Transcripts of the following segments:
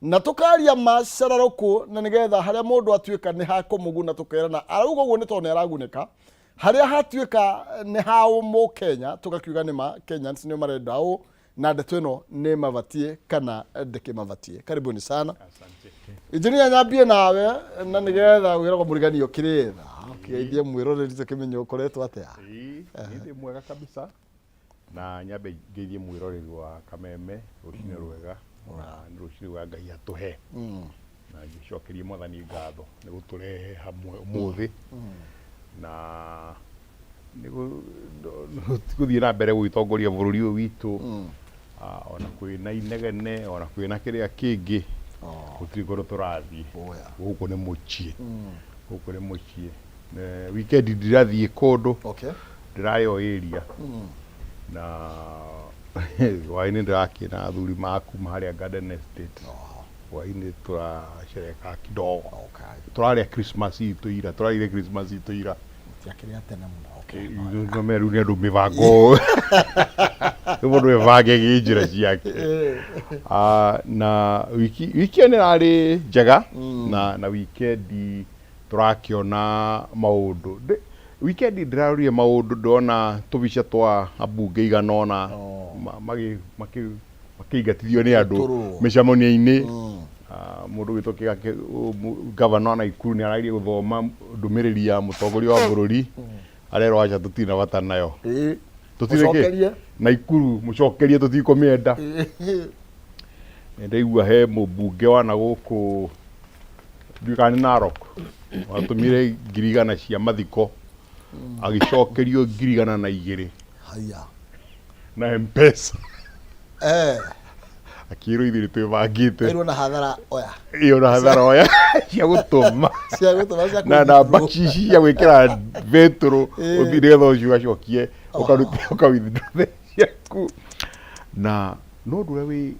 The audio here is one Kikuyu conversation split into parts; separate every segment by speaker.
Speaker 1: Na tũkaria ma cararũkũ na nĩgetha harĩa mũndũ atuĩka nĩ hakũmũguna tũkerana arauga ũguo nĩ tondũ nĩ aragunĩka, harĩa hatuĩka nĩ ha mũkenya tũgakiuga nĩ ma Kenyans nĩo marenda ũũ na ndeto ĩno nĩ mabatiĩ kana ndĩkĩmabatiĩ. Karibuni sana. Injinia, nyambie nawe na nĩgetha wĩragwo mũrigani ũkĩrĩ tha ũkĩgeithie mwĩroreri tũkĩmenye ũkoretwo atĩa.
Speaker 2: Ĩĩ, niĩ ndĩ mwega kabisa na nyambe ngeithie mwĩroreri wa Kameme rũcinĩ rwega na nĩ rũcinĩ rwa Ngai atũhe na ngĩcokerie Mwathani ngatho nĩ gũtũrehe hamwe ũmũthĩ na nĩ gũthiĩ na mbere gũgĩtongoria bũrũri ũyũ witũ. Ona kwĩna inegene, ona kwĩna kĩrĩa kĩngĩ, gũtirĩ kũndũ tũrathiĩ. Gũkũ nĩ mũciĩ, gũkũ nĩ mũciĩ. Weekend ndirathiĩ kũndũ, ndĩrayoĩria na hwaĩ-inĩ ndĩrakĩna athuri makuma harĩa Garden Estate. Hwaĩ-inĩ tũracereka kidogo. Tũrarĩa Christmas itũ ira, tũrarĩire Christmas itũ ira.
Speaker 1: Tiakĩrĩ a tene mũno.
Speaker 2: No rĩu nĩ andũ mĩbango, nĩ mũndũ ebange njĩra ciake. Na wiki wiki ĩyo nĩ ĩrarĩ njega na weekend tũrakĩona maũndũ. Weekend ndĩrarorire maũndũ, ndona tũbica twa ambunge igana ũna makĩingatithio nĩ andũ
Speaker 1: Gũtũrwo.
Speaker 2: mĩcemanio-inĩ. Mũndũ witũ gavana wa Naikuru nĩ arageria gũthoma ndũmĩrĩri ya mũtongoria wa bũrũri, arerwo aca, tũtirĩ na bata nayo. Tũtirĩ kĩ?
Speaker 1: Mũcokerie.
Speaker 2: Naikuru mũcokerie, tũtikũmĩenda. Nĩndaigua he mũmbunge wa na gũkũ, ndiũĩ kana nĩ Narok, watũmire 100,000 cia mathiko, agĩcokerio 102,000
Speaker 1: Haya.
Speaker 2: na M-Pesa. Akĩrwo ithuĩ nĩ twĩbangĩte.
Speaker 1: Ĩrwo na hathara oya.
Speaker 2: Ĩyo na hathara oya cia gũtũma.
Speaker 1: Cia gũtũma cia
Speaker 2: na
Speaker 1: kũwithdraw.
Speaker 2: Namba cici cia gwĩkĩra betũrũ ũthiĩ nĩgetha ũcio ũgacokie ũkaruta ũka withdraw mbeca ciaku. Na no ũndũ ũrĩa wĩ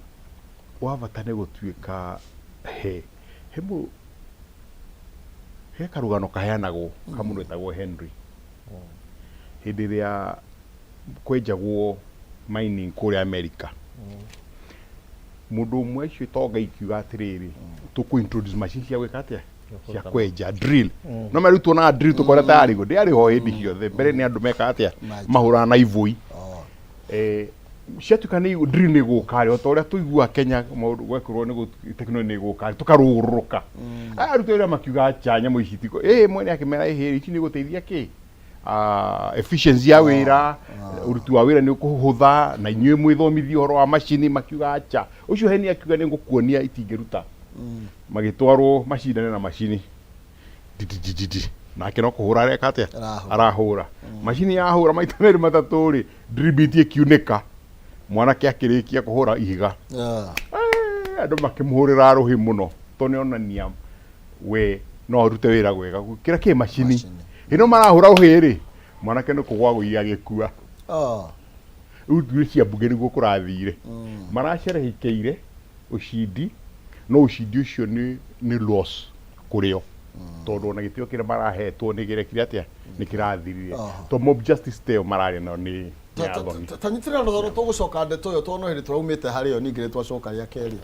Speaker 2: wa bata nĩ gũtuĩka he karũgano kaheanagwo ka mũndũ wetagwo Henry hĩndĩ ĩrĩa kwenjagwo mining kũrĩa America. Mũndũ ũmwe acio itonga ikiuga atĩrĩrĩ, tũkũ introduce machine cia gwĩka atĩa, cia kwenja drill. No marĩu tuonaga drill tũkona tarĩ guo ndĩarĩ ho hĩndĩ ciothe. Mbere nĩ andũ mekaga atĩa, mahũraga na ibũi. Ciatuĩka nĩ drill nĩ gũka rĩ, o ta ũrĩa tũiguaga Kenya maũndũ gwekĩrwo nĩ tekinoronjĩ nĩ gũka rĩ, tũkarũrũka. Aya arutwo wĩra makiuga acha, nyamũ ici tiko ĩ mwene akĩmera ĩhĩ, ici nĩ gũteithia kĩ efficiency ya wĩra, ũruti wa wĩra nĩ ũkũhũtha na inyuĩ mwĩthomithie ũhoro wa macini. Makiuga acha. Ũcio heni akiuga nĩ ngũkuonia itingĩruta. Magĩtwarwo macindane na macini dididididi, nake no kũhũra areka atĩa?
Speaker 1: Arahũra.
Speaker 2: Arahũra macini, yahũra maita merĩ matatũ rĩ, drill bit ĩkiunĩka, mwanake akĩrĩkia kũhũra ihiga. Andũ makĩmũhũrĩra rũhĩ mũno tondũ nĩ onania we no arute wĩra wega gũkĩra kĩ macini.
Speaker 1: Macini.
Speaker 2: Ĩno marahũra rũhĩ rĩ, mwanake nĩ kũgwa agũire agĩkua. Rĩu nduĩ cia mbunge nĩguo kũrathire, maracerehikeire ũcindi, no ũcindi ũcio nĩ loss kũrĩ o tondũ ona gĩtĩo kĩrĩa marahetwo nĩ kĩrekire atĩa, nĩ kĩrathirire, to mob justice te ĩyo mararĩa nayo nĩ ya thoni.
Speaker 1: Ta nyitĩrĩra rũthoro, tũgũcoka ndeto ĩyo tondũ no hĩndĩ tũraumĩte harĩ ĩyo, ningĩ nĩ twacoka rĩa kerĩ.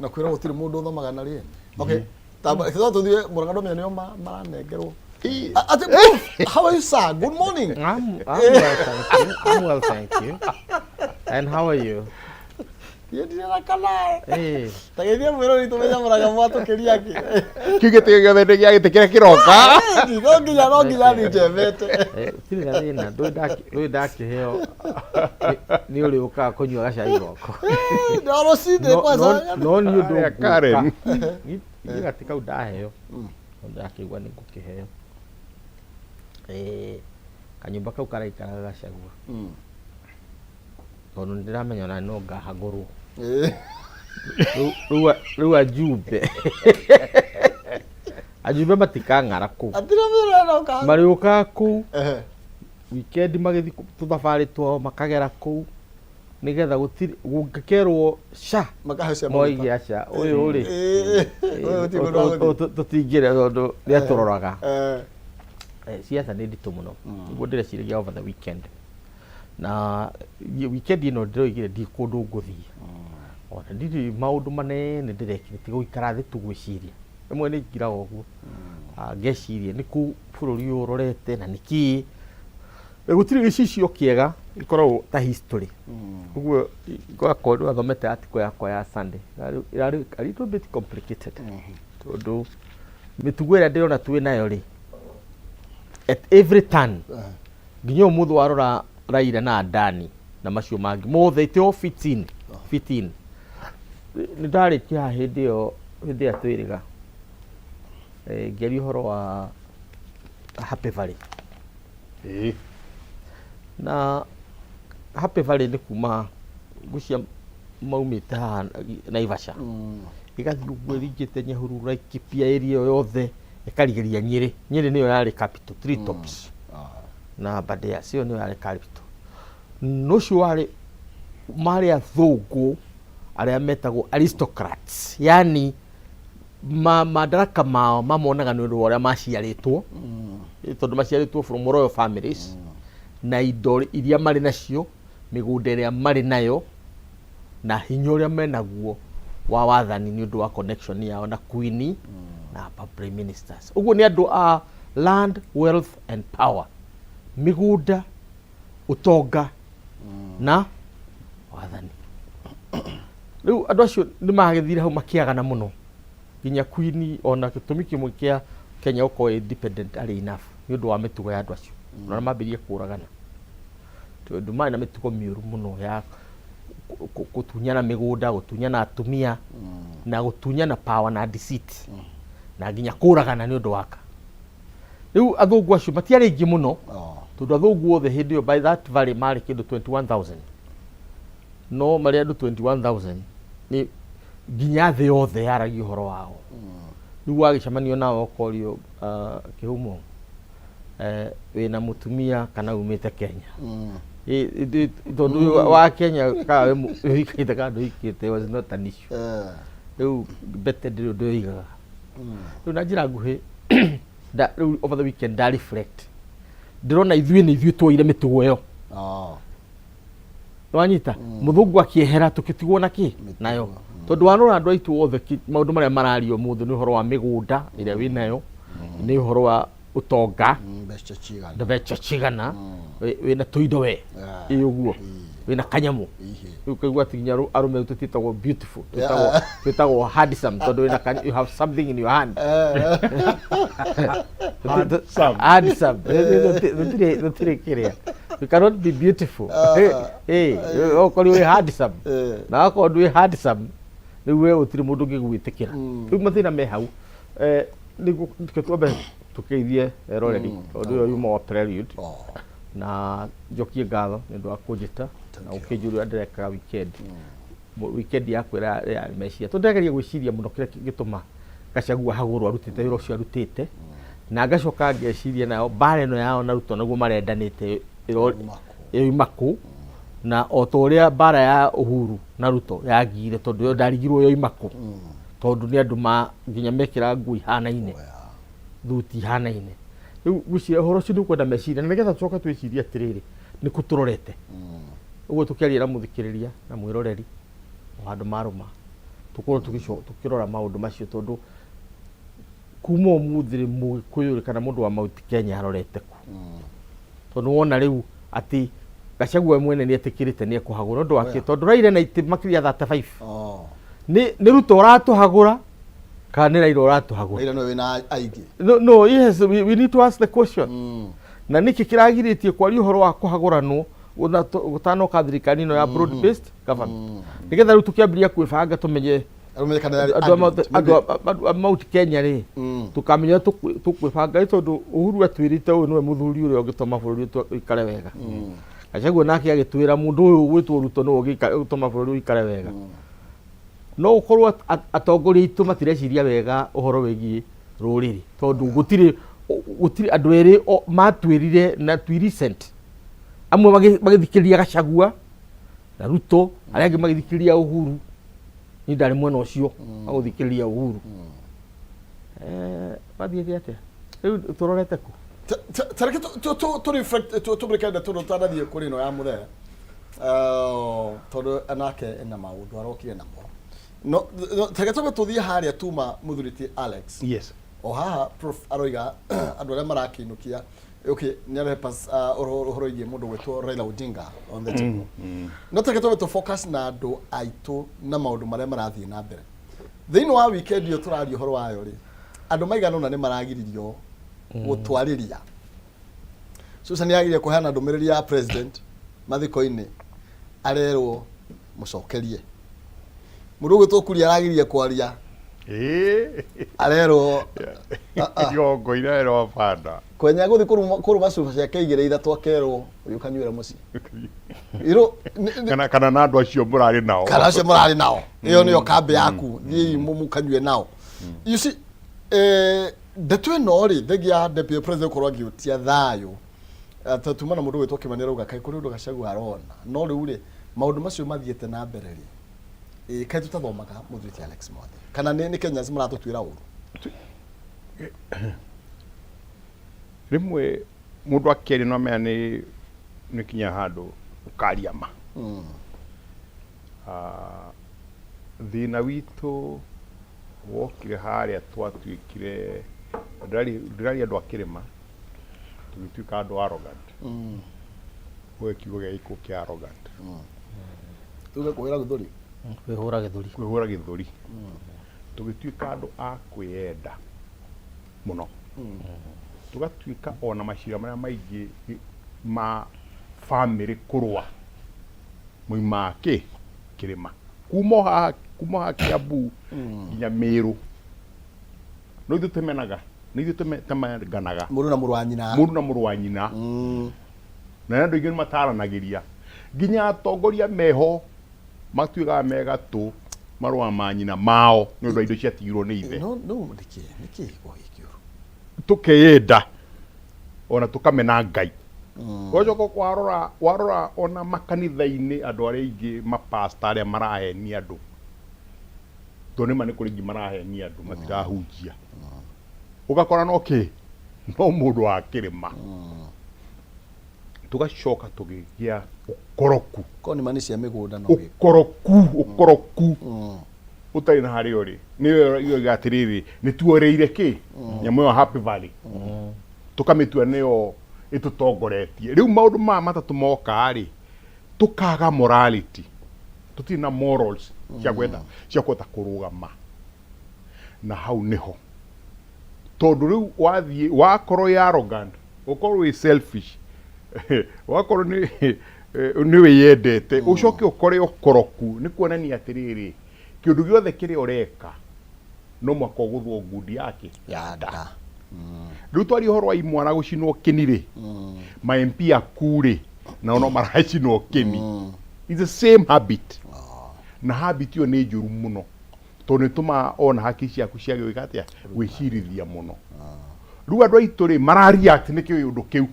Speaker 1: Na kwĩra gũtirĩ mũndũ ũthomaga na rĩene. Okay. Tamba no tũthiĩ Mũrang'a, ndũmenya nĩo maranengerwo. Ati prof, how are you, sir? Good morning.
Speaker 3: I'm well, thank you. I'm well, thank you. And how are you?
Speaker 1: Niĩ ndirĩ na kanae.
Speaker 3: Hey.
Speaker 1: Ta geithia mwĩrori tũmenye Mũrang'a mwatũkĩria kĩ.
Speaker 2: Kĩu gĩtĩ gĩothe nĩ gĩa gĩtĩ kĩrĩa kĩroka.
Speaker 1: No nginya thiĩ njembete.
Speaker 3: Gũtirĩ na thĩna, ndũrĩ ndakĩheo nĩ ũrĩ ũkaga kũnyua gacai gwakwa.
Speaker 1: No rũcinĩ kwanza.
Speaker 3: No niĩ ũndũ
Speaker 2: Aya, Karen.
Speaker 3: ngũka niĩ gatĩ kau ndaheo, no ndakĩigua nĩ ngũkĩheo. Kanyũmba kau karaikaraga Gachagua tondũ nĩ ndĩramenya ona no ngahagũrwo. Rĩu ajumbe matikang'ara kũu.
Speaker 1: Atirĩ wĩra no ka.
Speaker 3: Marĩũkaga kũu weekend, magĩthiĩ tũthabarĩ twao, makagera kũu nĩgetha gũtirĩ gũngĩkerwo ca
Speaker 1: Makahe cia
Speaker 3: moige aca ũyũ rĩ.
Speaker 1: Ũyũ gũtirĩ kũndũ agũthiĩ.
Speaker 3: Tũtingĩrĩa tondũ nĩ atũroraga. Siasa nĩ nditũ mũno, nĩguo ndĩreciragia over the weekend, na weekend ĩno ndĩroigire ndi kũndũ ngũthiĩ. Ona ndirĩ maũndũ manene ndĩrekire tiga gũikara thĩ tu gwĩciria. Rĩmwe nĩ ngiraga ũguo. Ngeciria nĩ kũ bũrũri ũyũ ũrorete na nĩ kĩĩ. Na gũtirĩ gĩcicio kĩega gĩkoragwo ta history. Ũguo wakorwo nĩ wathomete article yakwa ya Sunday, ĩrarĩ a little bit complicated. Tondũ mĩtugo ĩrĩa ndĩrona twĩ nayo rĩ, at every turn, nginya ũmũthĩ warora Raila na Adani na macio mangĩ mothe, it all fits in, fit in. Nĩ ndarĩkia haha hĩndĩ ĩyo, hĩndĩ ĩrĩa twĩrĩga, ngĩaria ũhoro wa Happy Valley. Na Happy Valley nĩ kuma ngũcia maumĩte haha Naivasha. Ĩgathiĩ ũguo ĩringĩte Nyahururu, Laikipia area ĩyo yothe ĩkarigĩrĩria Nyĩrĩ. Nyĩrĩ nĩyo yarĩ capital, Three Tops. Na Aberdares ĩyo nĩyo yarĩ capital. Na ũcio warĩ marĩ athũngũ arĩa metagwo aristocrats, yani madaraka mao mamonaga nĩ ũndũ wa ũrĩa maciarĩtwo, tondũ maciarĩtwo from royal families, na indo iria marĩ nacio, mĩgũnda ĩrĩa marĩ nayo, na hinya ũrĩa menaguo wa wathani nĩ ũndũ wa connection yao na queen na prime ministers. Ũguo nĩ andũ a land, wealth and power, mĩgũnda, ũtonga na wathani. Rĩu andũ acio nĩ magĩthire hau makĩagana mũno nginya queen, ona gĩtũmi kĩmwe kĩa Kenya gũkorwo independent arĩ enough nĩ ũndũ wa mĩtugo ya andũ acio. Ona mambĩrĩrie kũragana tondũ marĩ na mĩtugo mĩũru mũno ya gũtunyana mĩgũnda, gũtunyana atumia, na gũtunyana power na deceit, na nginya kũragana nĩ ũndũ waka. Rĩu athũngũ acio matiarĩ aingĩ mũno, tondũ athũngũ othe hĩndĩ ĩyo by that valley marĩ kĩndũ 21,000, no marĩ andũ 21,000 nĩ nginya thĩ yothe yaragia ũhoro wao. Rĩu wagĩcemanio nao ũkorio, kĩhumo wĩna mũtumia kana umĩte Kenya? Tondũ ũyũ wa Kenya kana wĩ ũhikĩte kana ndũhikĩte was not an issue. Rĩu mbete ndĩrĩ ũndũ yoigaga. Rĩu na njĩra nguhĩ, rĩu over the weekend nda reflect, ndĩrona ithuĩ nĩ ithuĩ tuoire mĩtugo ĩyo. Wanyita mũthũngũ akĩehera tũkĩtigwo na kĩ nayo, tondũ warora andũ aitũ othe, maũndũ marĩa marario ũmũthĩ nĩ ũhoro wa mĩgũnda ĩrĩa wĩnayo, nĩ ũhoro wa ũtonga,
Speaker 1: Mbeca cigana.
Speaker 3: Mbeca cigana wĩna tũindo we ĩ ũguo wĩna kanyamũ. Rĩu kaigua atĩ nginya arũme rĩu tũtiĩtagwo beautiful, twĩtagwo handsome, tondũ wĩna you have something in your hand.
Speaker 2: Handsome.
Speaker 3: Handsome. Gũtirĩ kĩrĩa, you cannot be beautiful. Eh, okorwo wĩ handsome, na wakorwo ndwĩ handsome, rĩu we gũtirĩ mũndũ ũngĩgwĩtĩkĩra. Rĩu mathĩna me hau. Nĩguo reke twambe tũkeithie eroreri, tondũ ĩyo yuma wa prelude, na njokie ngatho nĩ ũndũ wa kũnjĩta na gũkĩnjũria ũrĩa ndĩrekaga weekend. Weekend yakwa ĩrarĩ meciria, tondũ ndĩrageria gwĩciria mũno kĩrĩa kĩngĩtũma Gachagua hagũrwo arutĩte wĩra ũcio arutĩte, na ngacoka ngeciria nayo mbara ĩno yao na Ruto naguo marendanĩte ĩroima kũ, na o ta ũrĩa mbara ya Uhuru na Ruto yagire, tondũ yo ndarigirwo yoima kũ, tondũ nĩ andũ ma nginya mekĩra nguo ihanaine, thuti ihanaine. Rĩu ngwĩciria ũhoro ũcio nĩ ũkwenda meciria, na nĩgetha tũcoke twĩcirie atĩrĩrĩ, nĩ kũ tũrorete ũguo tũkĩaria na mũthikĩrĩria na mwĩroreri o handũ marũma, tũkorwo tũkĩrora maũndũ macio, tondũ kuma ũmũthĩ rĩ, mũgĩkũyũ rĩ, kana mũndũ wa Mount Kenya arorete kũ? Tondũ wona rĩu atĩ Gachagua we mwene nĩ etĩkĩrĩte nĩ ekũhagũra ũndũ wake, tondũ Raila na itĩ makĩria 35. Nĩ Ruto ũratũhagũra kana nĩ Raila ũratũhagũra?
Speaker 1: Raila nĩwe wĩna aingĩ.
Speaker 3: No, no, yes, we need to ask the question. Na nĩkĩ kĩragirĩtie kwaria ũhoro wa kũhagũranwo gũtanoka thirikari ĩno ya broad based government, nĩgetha rĩu tũkĩambĩrĩria kwĩbanga tũmenye
Speaker 1: Arũme kana yarĩ
Speaker 3: andũ a
Speaker 1: agreement.
Speaker 3: Andũ a Mount Kenya rĩ, tũkamenya tũkwĩbanga rĩ, tondũ Uhuru atwĩrĩte ũyũ nĩwe mũthuri ũrĩa ũngĩtũma bũrũri ũikare wega. Gachagua nake agĩtwĩra mũndũ ũyũ ũgwĩtwo Ruto nĩwe ũngĩtũma bũrũri ũikare wega. No gũkorwo atongoria aitũ matireciria wega ũhoro wĩgiĩ rũrĩrĩ, tondũ gũtirĩ andũ erĩ matwĩrire na twi recent, amwe magĩthikĩrĩria Gachagua na Ruto, arĩa angĩ magĩthikĩrĩria Uhuru. Niĩ ndarĩ mwena ũcio wa gũthikĩrĩria Uhuru. Mathiĩte atĩa rĩu? Tũrorete kũ?
Speaker 1: Tareke tũ reflect, tũmũrĩke ndeto ĩno tũtanathiĩ kũrĩ ĩno ya mũthee. Tondũ nake ena maũndũ arokire namo. No no, ta reke twambe tũthiĩ harĩa tuma mũthuri ti Alex.
Speaker 2: Yes.
Speaker 1: O haha prof aroiga andũ arĩa marakĩinũkia, okay, nĩ arehe pas ũhoro ũhoro wĩgiĩ mũndũ gwĩtwo Raila Odinga on the table. No ta reke twambe tũ focus na andũ aitũ na maũndũ marĩa marathiĩ na mbere. Thĩinĩ wa weekend ĩyo tũraria ũhoro wayo rĩ, andũ maigana ũna nĩ maragiririo gũtwarĩria. Susan yagire kũheana ndũmĩrĩri ya president mathiko-inĩ, arerwo mũcokerie. Mũndũ ũgwĩtwo Kuria aragirie kwaria, arerwo "Ah, ah."
Speaker 2: Gongo irerwo banda.
Speaker 1: Kwenya gũthiĩ kũrũma cuba ciake igĩrĩ ithatũ, akerwo ũyũ ũkanyuĩra mũciĩ. Iro
Speaker 2: Kana na andũ acio mũrarĩ nao.
Speaker 1: Kana acio mũrarĩ nao, ĩyo nĩyo kambĩ yaku, thiĩi mũkanyue nao. You see, ndeto ĩno rĩ, thengia ya deputy president gũkorwo agĩũtia thayũ, tuma na mũndũ gwĩtwo Kĩmani arauga kaĩ kũrĩ ũndũ Gachagua arona, no rĩu rĩ, maũndũ macio mathiĩte na mbere rĩ, kaĩ tũtathomaga mũthuri ti Alex Mwangi, kana nĩ Kenyans maratũtuĩra ũru?
Speaker 2: Rĩmwe mũndũ akĩaria no amenya nĩ kinya handũ ũkaria ma. Ah, thĩna witũ wokire harĩa twatuĩkire, ndĩraria andũ a kĩrĩma, tũgĩtuĩka andũ arrogant. Ũĩ kiugo gĩa gĩkũyũ kĩa arrogant?
Speaker 1: Tuge kwĩra gĩthũri.
Speaker 3: Kwĩhũra gĩthũri.
Speaker 2: Kwĩhũra gĩthũri. Tũgĩtuĩka andũ a kwĩyenda mũno, tũgatuĩka ona macira marĩa maingĩ ma bamĩrĩ kũrũa moimaga kĩ kĩrĩma, kuma o haha, kuma o haha Kiambu nginya Meru. No ithuĩ tũmenaga, nĩ ithuĩ tũtemanganaga.
Speaker 1: Mũndũ na mũrũ wa nyina.
Speaker 2: Mũndũ na mũrũ wa nyina. Na andũ aingĩ nĩ mataranagĩria, nginya atongoria meho matuĩkaga me gatũ marũa ma nyina mao nĩ ũndũ wa indo ciatigirwo nĩ ithe.
Speaker 1: No no nĩkĩ gĩko gĩkĩ ũru?
Speaker 2: Tũkeyenda ona tũkamena Ngai. Ũgacoka warora ona makanitha-inĩ andũ arĩa aingĩ mapasta arĩa marahenia andũ, tondũ nĩma nĩ kũrĩ aingĩ marahenia andũ matirahunjia, ũgakora no kĩ no mũndũ wa kĩrĩma. Tũgacoka tũgĩgĩa ũkoroku.
Speaker 1: Korwo nĩ mani cia mĩgũnda no gĩko.
Speaker 2: Ũkoroku ũtarĩ na harĩa ũrĩ. Nĩyo yoiga atĩrĩrĩ, nĩ tuoreire kĩ nyamũ ĩyo Happy Valley, tũkamĩtua nĩyo ĩtũtongoretie. Rĩu maũndũ maya matatũ moka rĩ, tũkaga morality, tũtirĩ na morals cia kwenda cia kũhota kũrũgama. Na hau nĩho tondũ rĩu wathiĩ wakorwo wĩ arrogant, ũkorwo wĩ selfish, wakorwo nĩ wĩyendete, ũcoke ũkore ũkoroku, nĩ kuonania atĩrĩrĩ, kĩũndũ gĩothe kĩrĩa ũreka no mũhaka ũgũthwo ngundi yake
Speaker 1: ya nda.
Speaker 2: Rĩu twaria ũhoro wa imwana gũcinwo kĩni rĩ, ma MP aku rĩ, nao no maracinwo kĩni. It's the same habit, na habit ĩyo nĩ njũru mũno, tondũ nĩ tũmaga ona hakiri ciaku ciage gwĩka atĩa, gwĩcirithia mũno. Rĩu andũ aitũ rĩ, mara react nĩ kĩũndũ kĩu,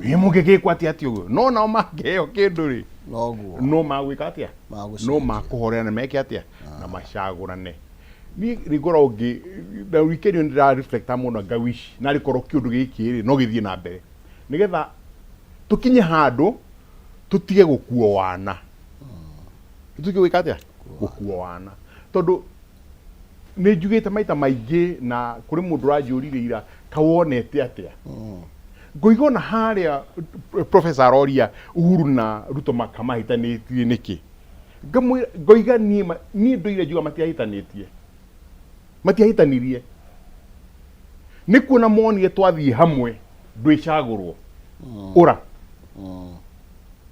Speaker 2: ĩ mũngĩgĩkwo atĩa atĩa ũguo, no nao mangĩheo kĩndũ rĩ,
Speaker 1: Noguo.
Speaker 2: No magwĩka atĩa?
Speaker 1: Magũcenjia.
Speaker 2: No makũhorera na meke atĩa na macagũrane. Niĩ rĩ ngoragwo ngĩ na weekend ĩyo nĩndĩra reflect mũno, ngawish narĩ korwo kĩũndũ gĩkĩ rĩ no gĩthiĩ na mbere, nĩgetha tũkinye handũ tũtige gũkuo wana, tũtige gwĩka atĩa, gũkuo wana, tondũ nĩ njugĩte maita maingĩ na kũrĩ mũndũ ũranjũririe ira kawonete atĩa, ngoiga ona harĩa professor aroria Uhuru na Ruto makamahĩtanĩtie nĩkĩ, ngamwĩra ngoiga niĩ niĩ ndũire njuga matiahĩtanĩtie, matiahĩtanirie, nĩ kuona monire twathiĩ hamwe ndwĩcagũrwo ũra,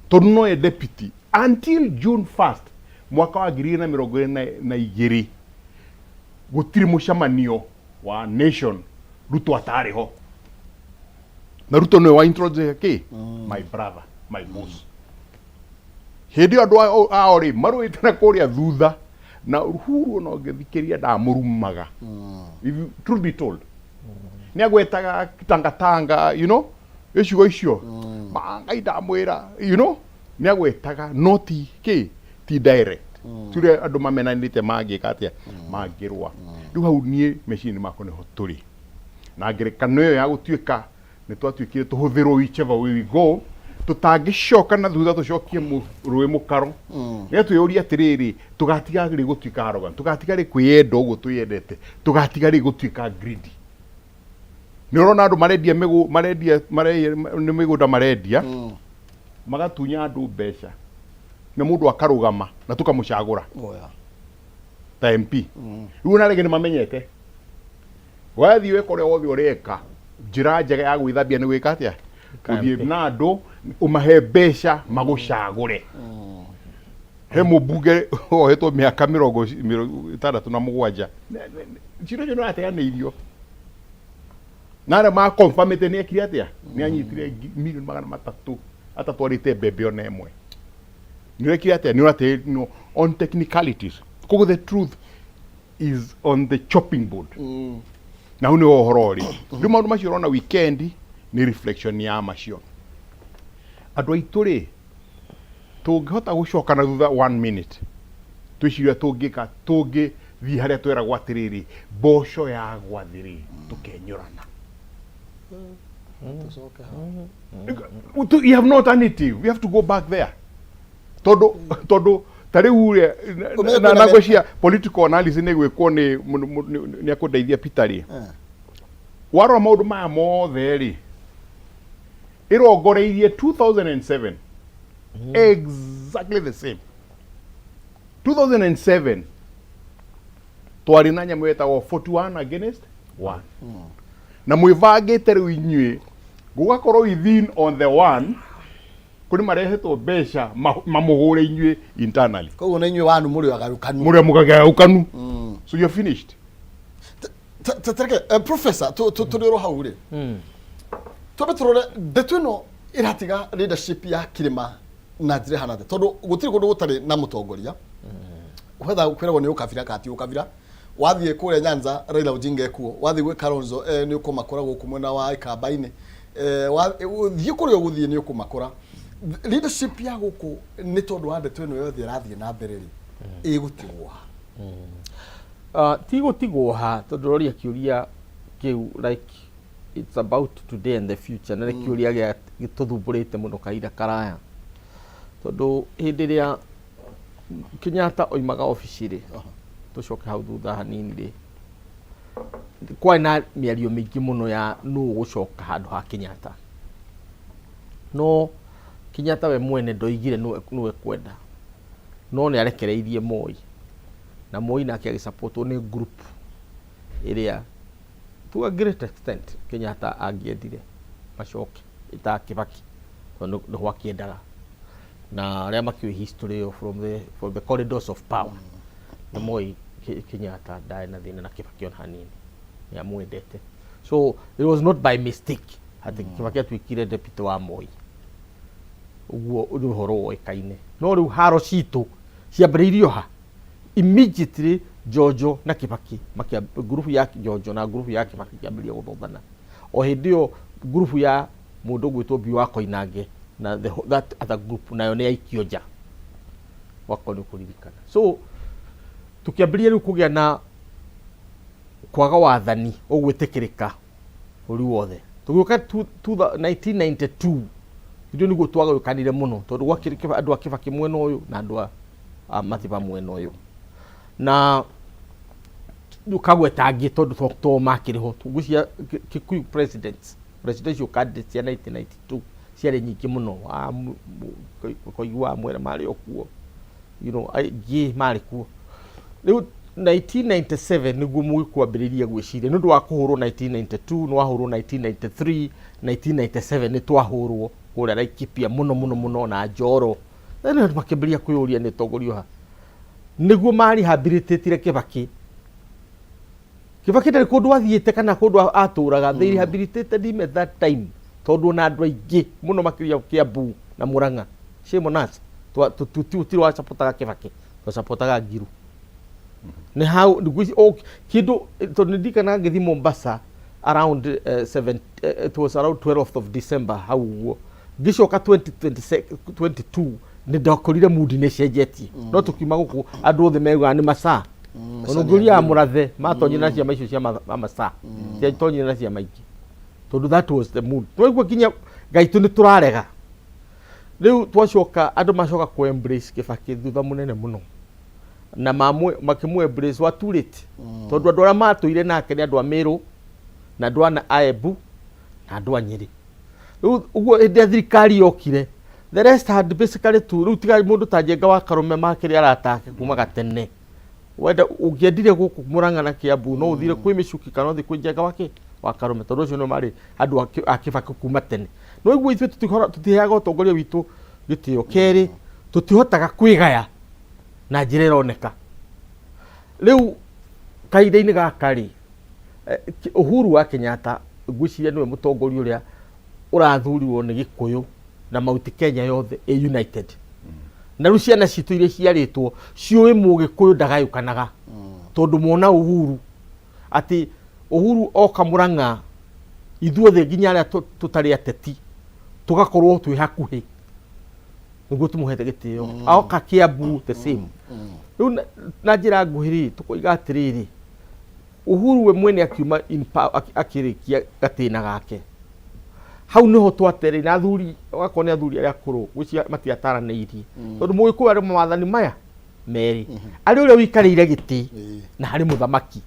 Speaker 2: tondũ no ye deputy until June 1st mwaka wa 2022, gũtirĩ mũcemanio wa nation Ruto atarĩ ho, na Ruto nĩwe wa introduce kĩ my brother, my boss. Hĩndĩ ĩyo andũ ao rĩ marũĩte na kũrĩa thutha na Uhuru, ona ũngĩthikĩrĩria ndamũrumaga. If you, truth be told, nĩ agwetaga tangatanga, icigo icio ma Ngai ndamwĩra, nĩ agwetaga, no ti kĩ ti direct ti ũrĩa andũ mamenanĩte mangĩka atĩa, mangĩrũa. Rĩu hau niĩ meciria-inĩ makwa nĩho tũrĩ na ngerekano ĩyo ya gũtuĩka nĩ twatuĩkire tũhũthĩrwo whichever way we go. Tũtangĩcoka na thutha tũcokie rũĩ mũkaro, nĩgetha twĩyũrie atĩrĩrĩ, tũgatiga rĩ gũtuĩka arrogant, tũgatiga rĩ kwĩyenda ũguo twĩyendete, tũgatiga rĩ gũtuĩka greedy? Nĩ ũrona andũ marendia mĩgũ marendia nĩ mĩgũnda marendia, magatunya andũ mbeca, na mũndũ akarũgama na tũkamũcagũra ta MP. Rĩu ona rĩngĩ nĩ mamenyete wathiĩ weka ũrĩa wothe ũreka, njĩra njega ya gwĩthambia nĩ gwĩka atĩa? Gũthiĩ na andũ ũmahe mbeca magũcagũre. He mũmbunge wohetwo mĩaka 67. Cira ũcio nĩ ũrateanĩirio na arĩa makonfamĩte nĩ ekire atĩa, nĩ anyitire mirioni 300 atatwarĩte mbembe ona ĩmwe. Nĩ ũrekire atĩa? Nĩ ũrateanĩirio on technicalities. Koguo the truth is on the chopping board, na hau nĩho ũhoro ũrĩ rĩu. Maũndũ macio ũrona weekend nĩ reflection ya macio. Andũ aitũ rĩ, tũngĩhota gũcoka na thutha one minute, twĩciria tũngĩka tũngĩthiĩ harĩa tweragwo atĩrĩrĩ, mboco yagwa thĩ rĩ, tũkenyũrana.
Speaker 1: Tũcoke hau.
Speaker 2: We have no alternative, we have to go back there, tondũ ta rĩu rĩ,
Speaker 1: Ũmenye
Speaker 2: na
Speaker 1: kwĩna
Speaker 2: na ngwĩciria political analysis nĩ gwĩkwo nĩ akũndeithia Peter rĩ. Warora maũndũ maya mothe rĩ, ĩrongoreirie 2007, exactly the same. 2007 twarĩ na nyamũ ĩtagwo 41 against 1, na mwĩbangĩte rĩu inyuĩ gũgakorwo within on the one kũrĩ marehetwo mbeca mamũhũre inyuĩ internally.
Speaker 1: Koguo na inyuĩ wanu mũrĩ agarũkanu.
Speaker 2: Mũrĩ mũgagayũkanu, so you're finished.
Speaker 1: Tereke professor, tũrĩ oro hau rĩ, twambe tũrore ndeto ĩno ĩratiga leadership ya kĩrĩma na njĩra ĩhana atĩa, tondũ gũtirĩ kũndũ gũtarĩ na mũtongoria whether kwĩragwo nĩ ũkabira kana ti ũkabira. Wathiĩ kũrĩa Nyanza, Raila Odinga ekuo. Wathiĩ gwĩ Kalonzo, nĩ ũkũmakora gũkũ mwena wa Ikamba-inĩ. Thiĩ kũrĩa ũgũthiĩ nĩ ũkũmakora. Leadership ya gũkũ, nĩ tondũ wa ndeto ĩno yothe ĩrathiĩ na mbere rĩ, ĩgũtigwo ha?
Speaker 3: Ti gũtigwo ha, tondũ ũroria kĩũria kĩu like it's about today and the future, na nĩ kĩũria gĩa gĩtũthumbũrĩte mũno kahinda karaya, tondũ hĩndĩ ĩrĩa Kenyatta oimaga obici rĩ, tũcoke hau thutha hanini rĩ, kwarĩ na mĩario mĩingĩ mũno ya nũ ũgũcoka handũ ha Kenyatta, no Kenyatta we mwene ndoigire nũ ekwenda, no nĩ arekereirie Moi, na Moi nake agĩsupportwo nĩ group ĩrĩa to a great extent Kenyatta angĩendire macoke ĩta Kibaki, tondũ nĩ gwakĩendaga na arĩa makĩũĩ history ĩyo from the corridors of power nĩ moĩ Kenyatta ndarĩ na thĩna na Kibaki ona hanini, nĩ amwendete. So it was not by mistake atĩ Kibaki atuĩkire deputy wa Moi. Ũguo nĩ ũhoro woĩkaine, no rĩu haro citũ ciambĩrĩirio ha immediately Jojo na Kibaki ngurubu ya Jojo na ngurubu ya Kibaki kĩambĩrĩria gũthothana. O hĩndĩ ĩyo ngurubu ya mũndũ ũgwĩtwo Biũ wa Koinange na that other group nayo nĩ yaikio nja, wakorwo nĩ ũkũririkana. So tũkĩambĩrĩria rĩu kũgĩa na kwaga wathani ũgwĩtĩkĩrĩka bũrũri wothe. Tũgĩũka 1992 ithuĩ nĩguo twagayũkanire mũno, tondũ gwakĩrĩ andũ a Kibaki mwena ũyũ na andũ a Matiba mwena ũyũ, na ndũkagweta angĩ tondũ to makĩrĩ ho. Ngwĩciria Kikuyu presidents, presidential candidates cia 1992 ciarĩ nyingĩ mũno. Koigi wa Mwere marĩ o kuo, aingĩ marĩ kuo. Rĩu 1997 nĩguo mũgĩkwambĩrĩria gwĩciria nĩ ũndũ wa kũhũrwo 1992, nĩ wahũrwo 1993, 1997 nĩ twahũrwo kũrĩa Laikipia mũno mũno mũno na Njoro. Then andũ makĩambĩrĩria kwĩyũria nĩ tongorio ha nĩguo ma rehabilitatire Kibaki. Kibaki ndarĩ kũndũ athiĩte kana kũndũ atũraga. They rehabilitated him at that time, tondũ ona andũ aingĩ mũno makĩria Kiambu na Murang'a, shame on us, tũtirĩ wacapotaga Kibaki, twacapotaga Ngiru. Nĩ hau oh, kĩndũ tondũ nĩ ndirikanaga ngĩthiĩ Mombasa around seven, it was around 12th of December hau ũguo, ngĩcoka 2022 nĩ ndakorire mood nĩ cenjetie. No tũkiuma gũkũ andũ othe meugaga nĩ masaa, ona ũngĩũria mũrathe matonyire na ciama icio cia masaa, ciatonyire na ciama ingĩ, tondũ that was the mood. Twaigua nginya gaitũ nĩ tũrarega. Rĩu twacoka andũ macoka kũ embrace Kĩbakĩ thutha mũnene mũno na makĩmũ embrace wa too late, tondũ andũ arĩa matũire nake nĩ andũ a Meru na andũ a Embu na andũ a Nyĩrĩ. Rĩu ũguo hĩndĩ ĩrĩa thirikari yokire, the rest had basically to rĩu tiga mũndũ ta Njenga wa Karũme makĩrĩ arata ake kuma gatene. Wenda ũngĩendire gũkũ Mũrang'a na Kĩambu no ũthire kwĩ Mĩcuki kana ũthiĩ kwĩ Njenga wa Karũme, tondũ acio nĩo marĩ andũ a Kĩbakĩ kuma tene. No ũguo ithuĩ tũtiheaga ũtongoria witũ gĩtĩo. Kerĩ, tũtihotaga kwĩgaya na njĩra ĩroneka. Rĩu kahinda-inĩ gaka rĩ, Uhuru wa Kenyatta ngwĩciria nĩwe mũtongoria ũrĩa ũrathurirwo nĩ Gĩkũyũ na Mount Kenya yothe ĩ united. Na rĩu ciana citũ iria ciarĩtwo ciũĩ Mũgĩkũyũ ndagayũkanaga, tondũ mona Uhuru atĩ Uhuru oka Mũrang'a ithuothe nginya arĩa tũtarĩ ateti tũgakorwo twĩ hakuhĩ nĩguo tũmũhete gĩtĩo. Aoka Kiambu the same. Rĩu na njĩra nguhĩ rĩ, tũkoiga atĩrĩrĩ, Uhuru we mwene akiuma in power, akĩrĩkia gatĩna gake hau nĩho twatere na athuri, wakorwo nĩ athuri arĩa akũrũ gwĩciria matiataranĩirie, tondũ Mũgĩkũyũ arĩ mawathani maya merĩ, arĩ ũrĩa ũikarĩire gĩtĩ na harĩ mũthamaki.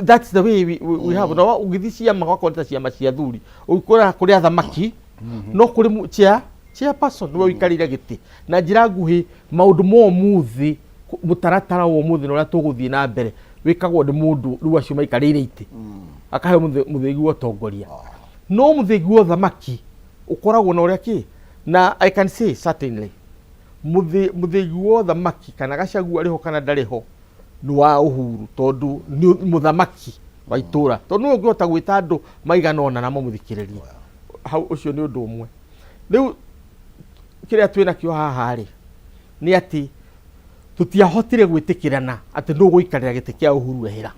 Speaker 3: That's the way we have. Na ũgĩthiĩ ciama wakorwo nĩ ta ciama cia athuri, ũgĩkora kũrĩ athamaki no kũrĩ chairperson nĩwe ũikarĩire gĩtĩ. Na njĩra nguhĩ, maũndũ ma ũmũthĩ, mũtaratara wa ũmũthĩ na ũrĩa tũgũthiĩ na mbere wĩkagwo nĩ mũndũ rĩu acio maikarĩire itĩ, akaheo mũthĩgi wa ũtongoria. No mũthĩgi wa ũthamaki ũkoragwo na ũrĩa kĩ na I can say certainly mũthĩgi wa ũthamaki kana Gachagua arĩ ho kana ndarĩ ho nĩ wa Uhuru, tondũ nĩ mũthamaki wa itũra, tondũ nĩwe ũngĩhota gwĩta andũ maigana ũna na mamũthikĩrĩrie hau. Ũcio nĩ ũndũ ũmwe. Rĩu kĩrĩa twĩ nakĩo haha rĩ, nĩ atĩ tũtiahotire gwĩtĩkĩrana atĩ nũ ũgũikarĩra gĩtĩ kĩa Uhuru ehera.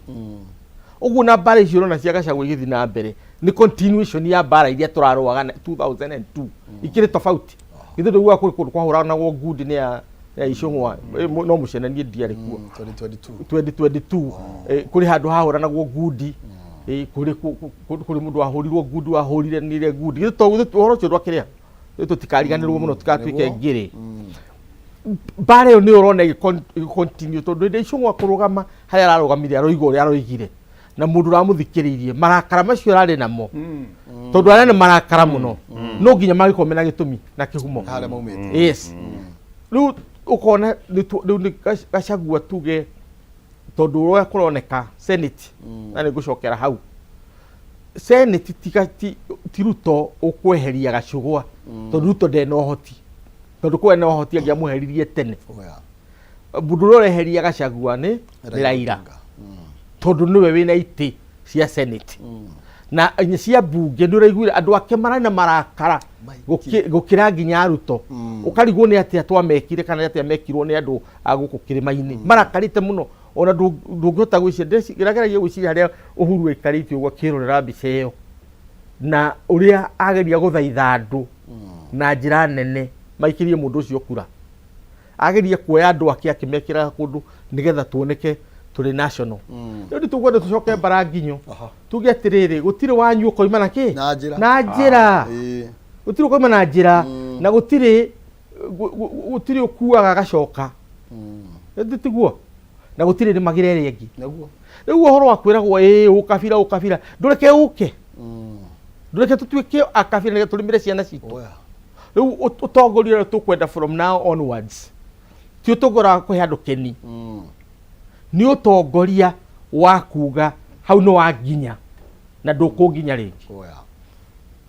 Speaker 3: Ũguo na mbara icio ũrona cia Gachagua igĩthiĩ na mbere nĩ continuation ya mbara iria tũrarũaga na 2002 ikĩrĩ tofauti. Githĩ ndũiguaga kũrĩ kũndũ kwahũranagwo ngundi nĩ ya Icũng'wa? No mũcenanie ndiarĩ kuo.
Speaker 1: 2022.
Speaker 3: 2022, kũrĩ handũ hahũranagwo ngundi, kũrĩ mũndũ wahũrirwo ngundi, wahũrire nire ngundi. Githĩ to ũhoro ũcio ndwakĩrĩa? Tũtikariganĩrwo mũno tũtikatuĩke ngĩrĩ. Mbara ĩyo nĩ ũrona ĩgĩ-continue, tondũ hĩndĩ Icũng'wa kũrũgama harĩa ararũgamire aroiga ũrĩa aroigire na mũndũ ũramũthikĩrĩirie marakara macio ararĩ namo, tondũ arĩa nĩ marakara mũno no nginya mangĩkorwo mena gĩtũmi na kĩhumo
Speaker 1: harĩa maumĩte.
Speaker 3: Yes, rĩu ũkona rĩu nĩ Gachagua tuge, tondũ ũrĩa kũroneka Senate, na nĩ ngũcokera hau Senate, ti Ruto ũkweheria Gachagua, tondũ Ruto ndarĩ na ũhoti, tondũ kwĩ na ũhoti angĩamũheririe tene. Mũndũ ũrĩa ũreheria Gachagua nĩ Raila, tondũ nĩwe wĩna itĩ cia Senate na nginya cia mbunge. Nĩ ũraiguire andũ ake mararĩ na marakara gũkĩra nginya Ruto. Ũkarigwo nĩ atĩa twamekire kana nĩ atĩa mekirwo nĩ andũ a gũkũ kĩrĩma-inĩ marakarĩte mũno. Ona ndũngĩhota gwĩciria, ndĩrageragia gwĩciria harĩa Uhuru aikarĩte ũguo akĩrorera mbica ĩyo na ũrĩa ageria gũthaitha andũ na njĩra nene maikĩrie mũndũ ũcio kura, agerie kuoya andũ ake akĩmekĩraga kũndũ nĩgetha tuoneke tũrĩ national. Rĩu nĩ tũkwenda tũcoke mbara nginyo, tuge atĩrĩrĩ, gũtirĩ wanyu ũkoima na kĩ
Speaker 1: Na njĩra.
Speaker 3: Na njĩra. Gũtirĩ ũkoima na njĩra na gũtirĩ ũkuaga agacoka. Ĩndĩ tiguo na gũtirĩ rĩmagĩra ĩrĩa ĩngĩ. Rĩu ũhoro wa kwĩragwo ĩĩ ũkabira ũkabira, ndũreke ũke, ndũreke tũtuĩke akabira nĩgetha tũrĩmĩre ciana citũ. Rĩu ũtongoria ũrĩa tũkwenda from now onwards ti ũtongoria wa kũhe andũ keni, nĩ ũtongoria wa kuga hau nĩ wa nginya na ndũkũnginya rĩngĩ.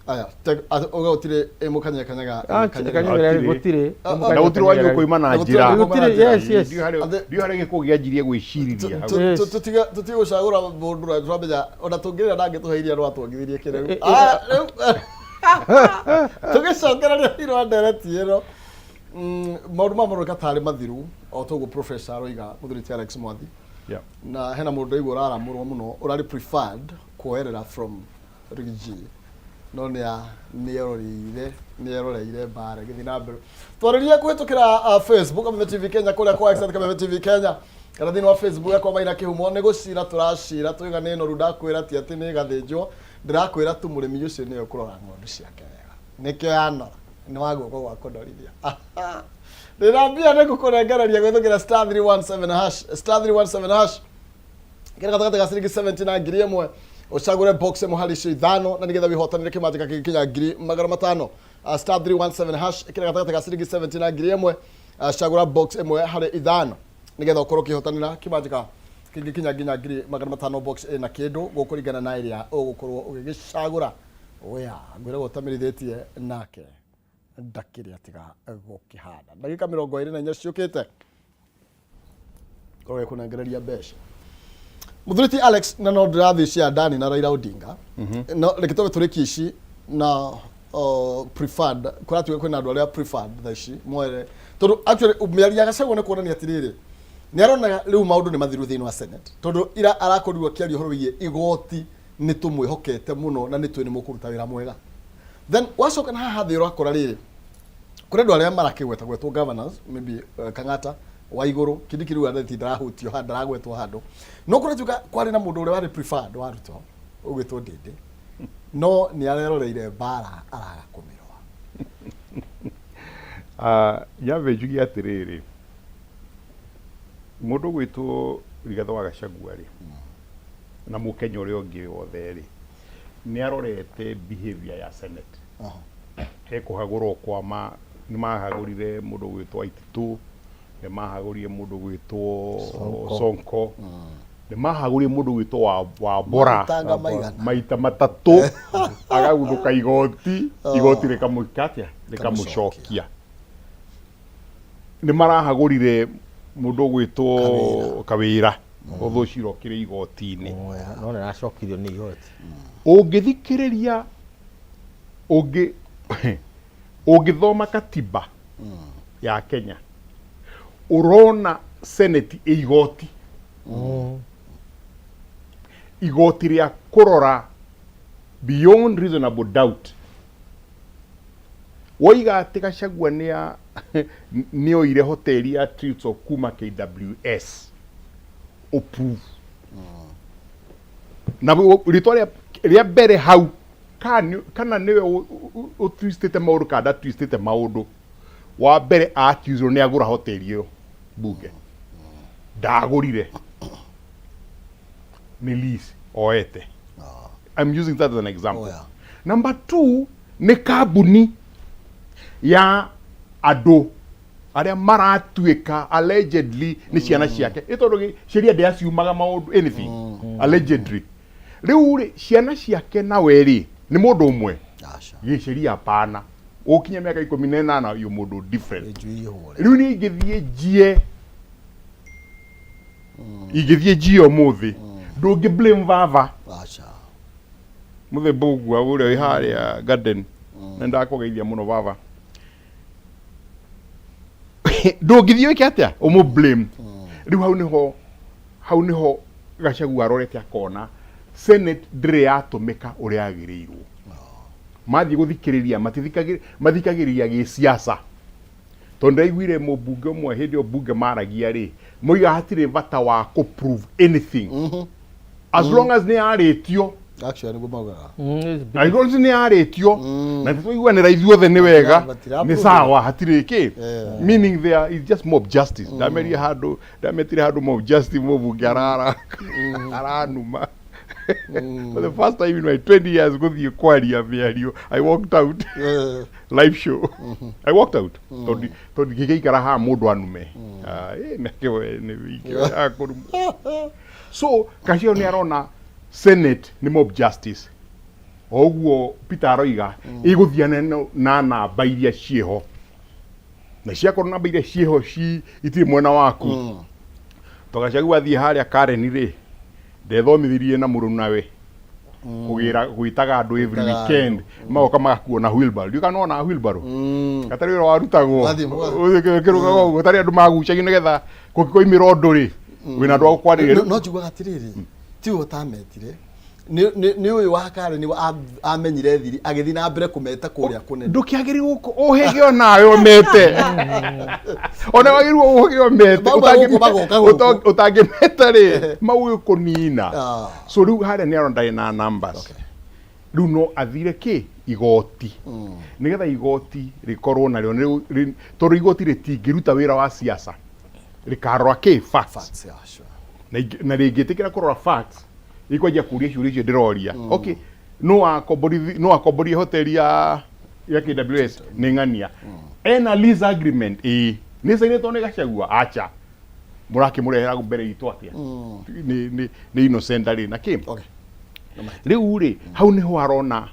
Speaker 1: Aya, uga gũtirĩ ĩ mũkanye kanyaga.
Speaker 3: Ah,
Speaker 1: kanyaga.
Speaker 3: Kanyagĩra gũtirĩ.
Speaker 1: Ah,
Speaker 2: na gũtirĩ wanyu ũkoima na
Speaker 1: Na gũtirĩ
Speaker 2: njĩra.
Speaker 1: wanyu ũkoima na
Speaker 3: Gũtirĩ,
Speaker 1: njĩra.
Speaker 3: yes.
Speaker 2: Ndiũ harĩa gĩkũ gĩanjirie gwĩcirĩria hau.
Speaker 3: Yes.
Speaker 1: Tũtige gũcagũra mũndũ na tũramenya ona tũngĩrĩra ndangĩtũhe iria no atwongithirie kĩrĩu.
Speaker 3: Ah,
Speaker 1: Rĩu tũgĩcokereria thĩinĩ wa ndereti ĩno, maũndũ maya maroneka tarĩ mathiru o toguo professor aroiga, mũthuri ti Alex Mwathi. Na hena mũndũ ndaigua ũraramũrwo mũno ũrarĩ preferred kuoerera from Riggy, no nĩ eroreire mbara ĩgĩthiĩ na mbere. Twarĩrie kũhĩtũkĩra Facebook Kameme TV Kenya, kũrĩa kwa X Kameme TV Kenya, kana thĩinĩ wa Facebook yakwa Maina Kĩhumo. Nĩ gũcira tũracira tuiga nĩ noru. Ndakwĩra ti atĩ nĩ gathĩnjwo, ndĩrakwĩra tu mũrĩmi ũcio nĩwe ũkũrora ng'ondu ciake wega, nĩkĩo yanora. Nĩ wa guoko gwa kũnorithia. Ndĩna mbia nĩ ngũkũnengereria gwĩthũkĩra star 317 hash, star 317 hash. Kĩrĩ gatagatĩ ga ciringi 70 na 1000, ũcagũre box ĩmwe harĩ icio ithano na nĩgetha wĩhotanĩre kĩmanjĩka kĩngĩkinya 500,000. Star 317 hash, ĩkĩra gatagatĩ ga ciringi 70 na 1000, cagũra box ĩmwe harĩ ithano nĩgetha ũkorwo ũkĩhotanĩra kĩmanjĩka kĩngĩkinya nginya 500,000. Box ĩna kĩndũ gũkũringana na ĩrĩa ũgũkorwo ũgĩgĩcagũra. Oya, ngwĩragwo ũtamĩrithĩtie nake ndakĩrĩ atiga gũkĩhanda. Ndagĩka 24 ciũkĩte korwo gĩkũnengereria mbeca, mũthuri ti Alex, na no ndĩrathiĩ cia Dani na Raila Odinga. No reke tũbe tũrĩkie ici na preferred. Kũratuĩka kwĩna andũ arĩa preferred thaa ici mwere, tondũ actually mĩario ya Gachagua nĩ kuonania atĩrĩrĩ, nĩ arona rĩu maũndũ nĩ mathiru thĩinĩ wa Senate, tondũ ira arakorirwo akĩaria ũhoro wĩgiĩ igoti, nĩ tũmwĩhokete mũno na nĩ tũĩ nĩ mũkũruta wĩra mwega. Then wacoka na haha thĩ ũrakora rĩrĩ, kũrĩ andũ arĩa marakĩgweta gwetwo governors, maybe Kang'ata wa igũrũ, Kindiki rĩu atheti ndarahutio handũ, ndaragwetwo handũ. No kũratuĩka kwarĩ na mũndũ ũrĩa warĩ preferred wa Ruto ũgwĩtwo Ndĩndĩ, no nĩ areroreire mbara araga kũmĩrũa.
Speaker 2: Nyambe njuge atĩrĩrĩ, mũndũ ũgwĩtwo Rigathĩ wa Gachagua rĩ, na mũkenya ũrĩa ũngĩ wothe rĩ, nĩ arorete behavior ya Senate. He kũhagũrwo kwa ma nĩ mahagũrire mũndũ ũgwĩtwo Waititu, nĩ mahagũrire mũndũ ũgwĩtwo
Speaker 3: Sonko.
Speaker 2: Sonko, nĩ mahagũrire mũndũ ũgwĩtwo Wambora.
Speaker 1: Maitanga maigana.
Speaker 2: Maita matatũ agaguthũka igoti, igoti rĩkamũika atĩa, rĩkamũcokia. Nĩ marahagũrire mũndũ ũgwĩtwo Kawĩra, ũthũ ũcio ũkĩrĩ igoti-inĩ.
Speaker 3: Oya, no nĩ aracokirio nĩ igoti.
Speaker 2: Ũngĩthikĩrĩria, ũngĩthoma katiba ya Kenya, ũrona Senate ĩ igoti, igoti rĩa kũrora beyond reasonable doubt. Woiga atĩ Gachagua nĩ oire hoteli ya Tritop kuma KWS, ũprove na rĩtwa rĩa mbere hau, kana nĩwe ũtwistĩte maũndũ kana ndatwistĩte maũndũ. Wa mbere accused nĩ agũra hoteli ĩyo bunge, ndagũrire, nĩ lease oete. I'm using that as an example.
Speaker 1: Oh, yeah.
Speaker 2: Number two, nĩ kambuni ya andũ arĩa maratuĩka allegedly nĩ ciana ciake, nĩ tondũ sheria ndĩaciumaga maũndũ anything allegedly. Rĩu rĩ, ciana ciake nawe rĩ, nĩ mũndũ ũmwe?
Speaker 1: Aca.
Speaker 2: Gĩceria hapana, ũkinya mĩaka 18 yũ mũndũ different.
Speaker 1: Njui ihũre.
Speaker 2: Rĩu niĩ ingĩthiĩ njie, ingĩthiĩ njie ũmũthĩ, ndũngĩ blame baba.
Speaker 1: Aca.
Speaker 2: Mũthemba ũguo ũrĩa wĩ harĩa garden, nĩ ndakũgeithia mũno baba. Ndũngĩthiĩ wĩke atĩa, ũmũ blame. Rĩu hau nĩho Gachagua arorete akona Senate ndĩrĩ yatũmĩka ũrĩa yagĩrĩirwo. Mathiĩ gũthikĩrĩria, mathikagĩrĩria gĩsiasa, tondũ ndaiguire mũmbunge ũmwe hĩndĩ ĩyo mbunge maragia rĩ, moiga hatirĩ bata wa kũ prove anything as long as nĩ yarĩtio.
Speaker 1: Actually nĩguo maugaga.
Speaker 2: As long as nĩ yarĩtio na nĩtwaiguanĩra ithuothe nĩ wega,
Speaker 1: Matira-
Speaker 2: nĩ sawa, hatirĩ kĩ. Meaning there is just mob justice. Ndamerie handũ, ndametire handũ mob justice, mũmbunge arara aranuma. For the first time in my 20 years gũthiĩ kwaria mĩario, I walked out. Live show, I walked out, tondũ ngĩgĩikara haha mũndũ anume. Ah, nake we nĩ wiki ya kũrumwo. So Kacio nĩ arona Senate nĩ mob justice, o ũguo Peter aroiga, ĩgũthiana na namba iria ciĩho, na ciakorwo namba iria ciĩho ci itirĩ mwena waku. To Gachagua athiĩ harĩa Karen rĩ, ndethomithirie na mũrũnawe kũgĩra gwĩtaga andũ every
Speaker 1: Gwĩtaga
Speaker 2: weekend, magoka magakuo na wheelbarrow. Ndiũĩ kana wona wheelbarrow gatarĩ wĩra warutagwo.
Speaker 1: Wathiĩ mũgathiĩ.
Speaker 2: Kĩrũgaga ũguo tarĩ andũ magucagia nĩgetha kũngĩkoimĩra ũndũ rĩ, wĩna andũ a gũkwarĩria.
Speaker 1: No njugaga atĩrĩrĩ, tiwe ũtametire, nĩ ũyũ wa Karen amenyire thiri agĩthiĩ na mbere kũmeta kũrĩa kũnene.
Speaker 2: Ndũkĩagĩrĩirwo ũhĩge onawe ũmete, ona wagĩrĩirwo ũhĩge ũmete.
Speaker 1: Mauma gũkũ magoka gũkũ.
Speaker 2: Ũtangĩmeta rĩ, magũgĩkũnina.
Speaker 1: Ah.
Speaker 2: So rĩu harĩa nĩ arona ndarĩ na numbers. Rĩu no athire kĩ Igoti, nĩgetha igoti rĩkorwo narĩo tondũ igoti rĩtingĩruta wĩra wa siasa, rĩkarora kĩ? Facts.
Speaker 1: Facts, yeah, sure.
Speaker 2: Na rĩngĩtĩkĩra kũrora facts, rĩkwanjia kũria ciũria icio ndĩroria. Okay, no akomborie hoteli ya KWS nĩ ng'ania ena lease agreement, ĩĩ nĩ cainĩtwo nĩ Gachagua? Acha, mũrakĩmũrehera mbere itũ atĩa? Nĩ innocent arĩ na kĩ? Rĩu rĩ, hau nĩho arona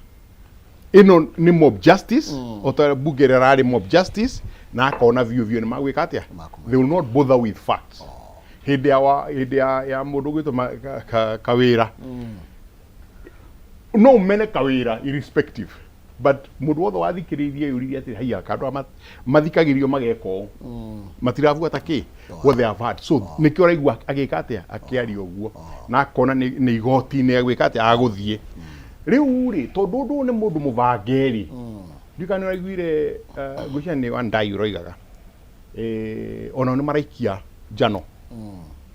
Speaker 2: ĩno nĩ mob justice, o ta bunge ĩrĩa ĩrarĩ mob justice, na akona biũ biũ nĩ magwĩka atĩa? They will not bother with facts. Hĩndĩ ya hĩndĩ ya mũndũ ũgwĩtwo Kawĩra, no ũmene Kawĩra irrespective, but mũndũ wothe wathikĩrĩirie yũririe atĩ haiya kandũ mathikagĩrio mageka ũũ, matirabuata kĩ what they have heard. So nĩkĩo ũraigua agĩka atĩa, akĩaria ũguo, na akona nĩ igoti-inĩ agwĩka atĩa, agũthiĩ. Rĩu rĩ, tondũ ũndũ ũyũ nĩ mũndũ mũbange rĩ, ndiũĩ kana nĩ ũraiguire, ngwĩciria nĩ Wandai ũroigaga, onao nĩ maraikia njano,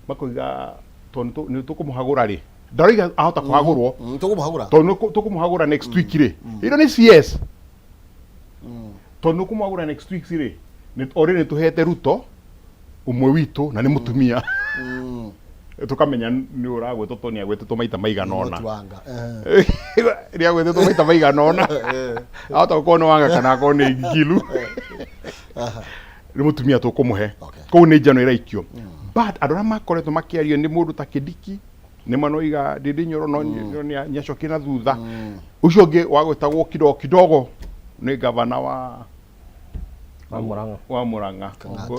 Speaker 2: makoiga tondũ nĩ tũkũmũhagũra rĩ, ndaroiga ahota kũhagũrwo.
Speaker 1: Tũkũmũhagũra.
Speaker 2: Tondũ nĩ tũkũmũhagũra next week rĩ, ĩno nĩ CS, tondũ nĩ kũmũhagũra next week rĩ, already nĩ tũhete Ruto ũmwe witũ na nĩ mũtumia, tũkamenya nĩ ũragwĩtwo tondũ nĩ agwĩtĩtwo maita maigana ũna.
Speaker 1: Ti Wanga.
Speaker 2: Nĩ agwĩtĩtwo maita maigana ũna, ahota gũkorwo nĩ Wanga kana akorwo nĩ Ngilu, nĩ mũtumia tũkũmũhe. Kũu nĩ njano ĩraikio, but andũ arĩa makoretwo makĩario nĩ mũndũ ta Kindiki, nĩ manoiga Ndindi Nyoro no nĩ acokire na thutha. Ũcio ũngĩ wagwĩtagwo kidogo kidogo nĩ gavana wa
Speaker 3: Wa Murang'a.
Speaker 2: Wa Murang'a.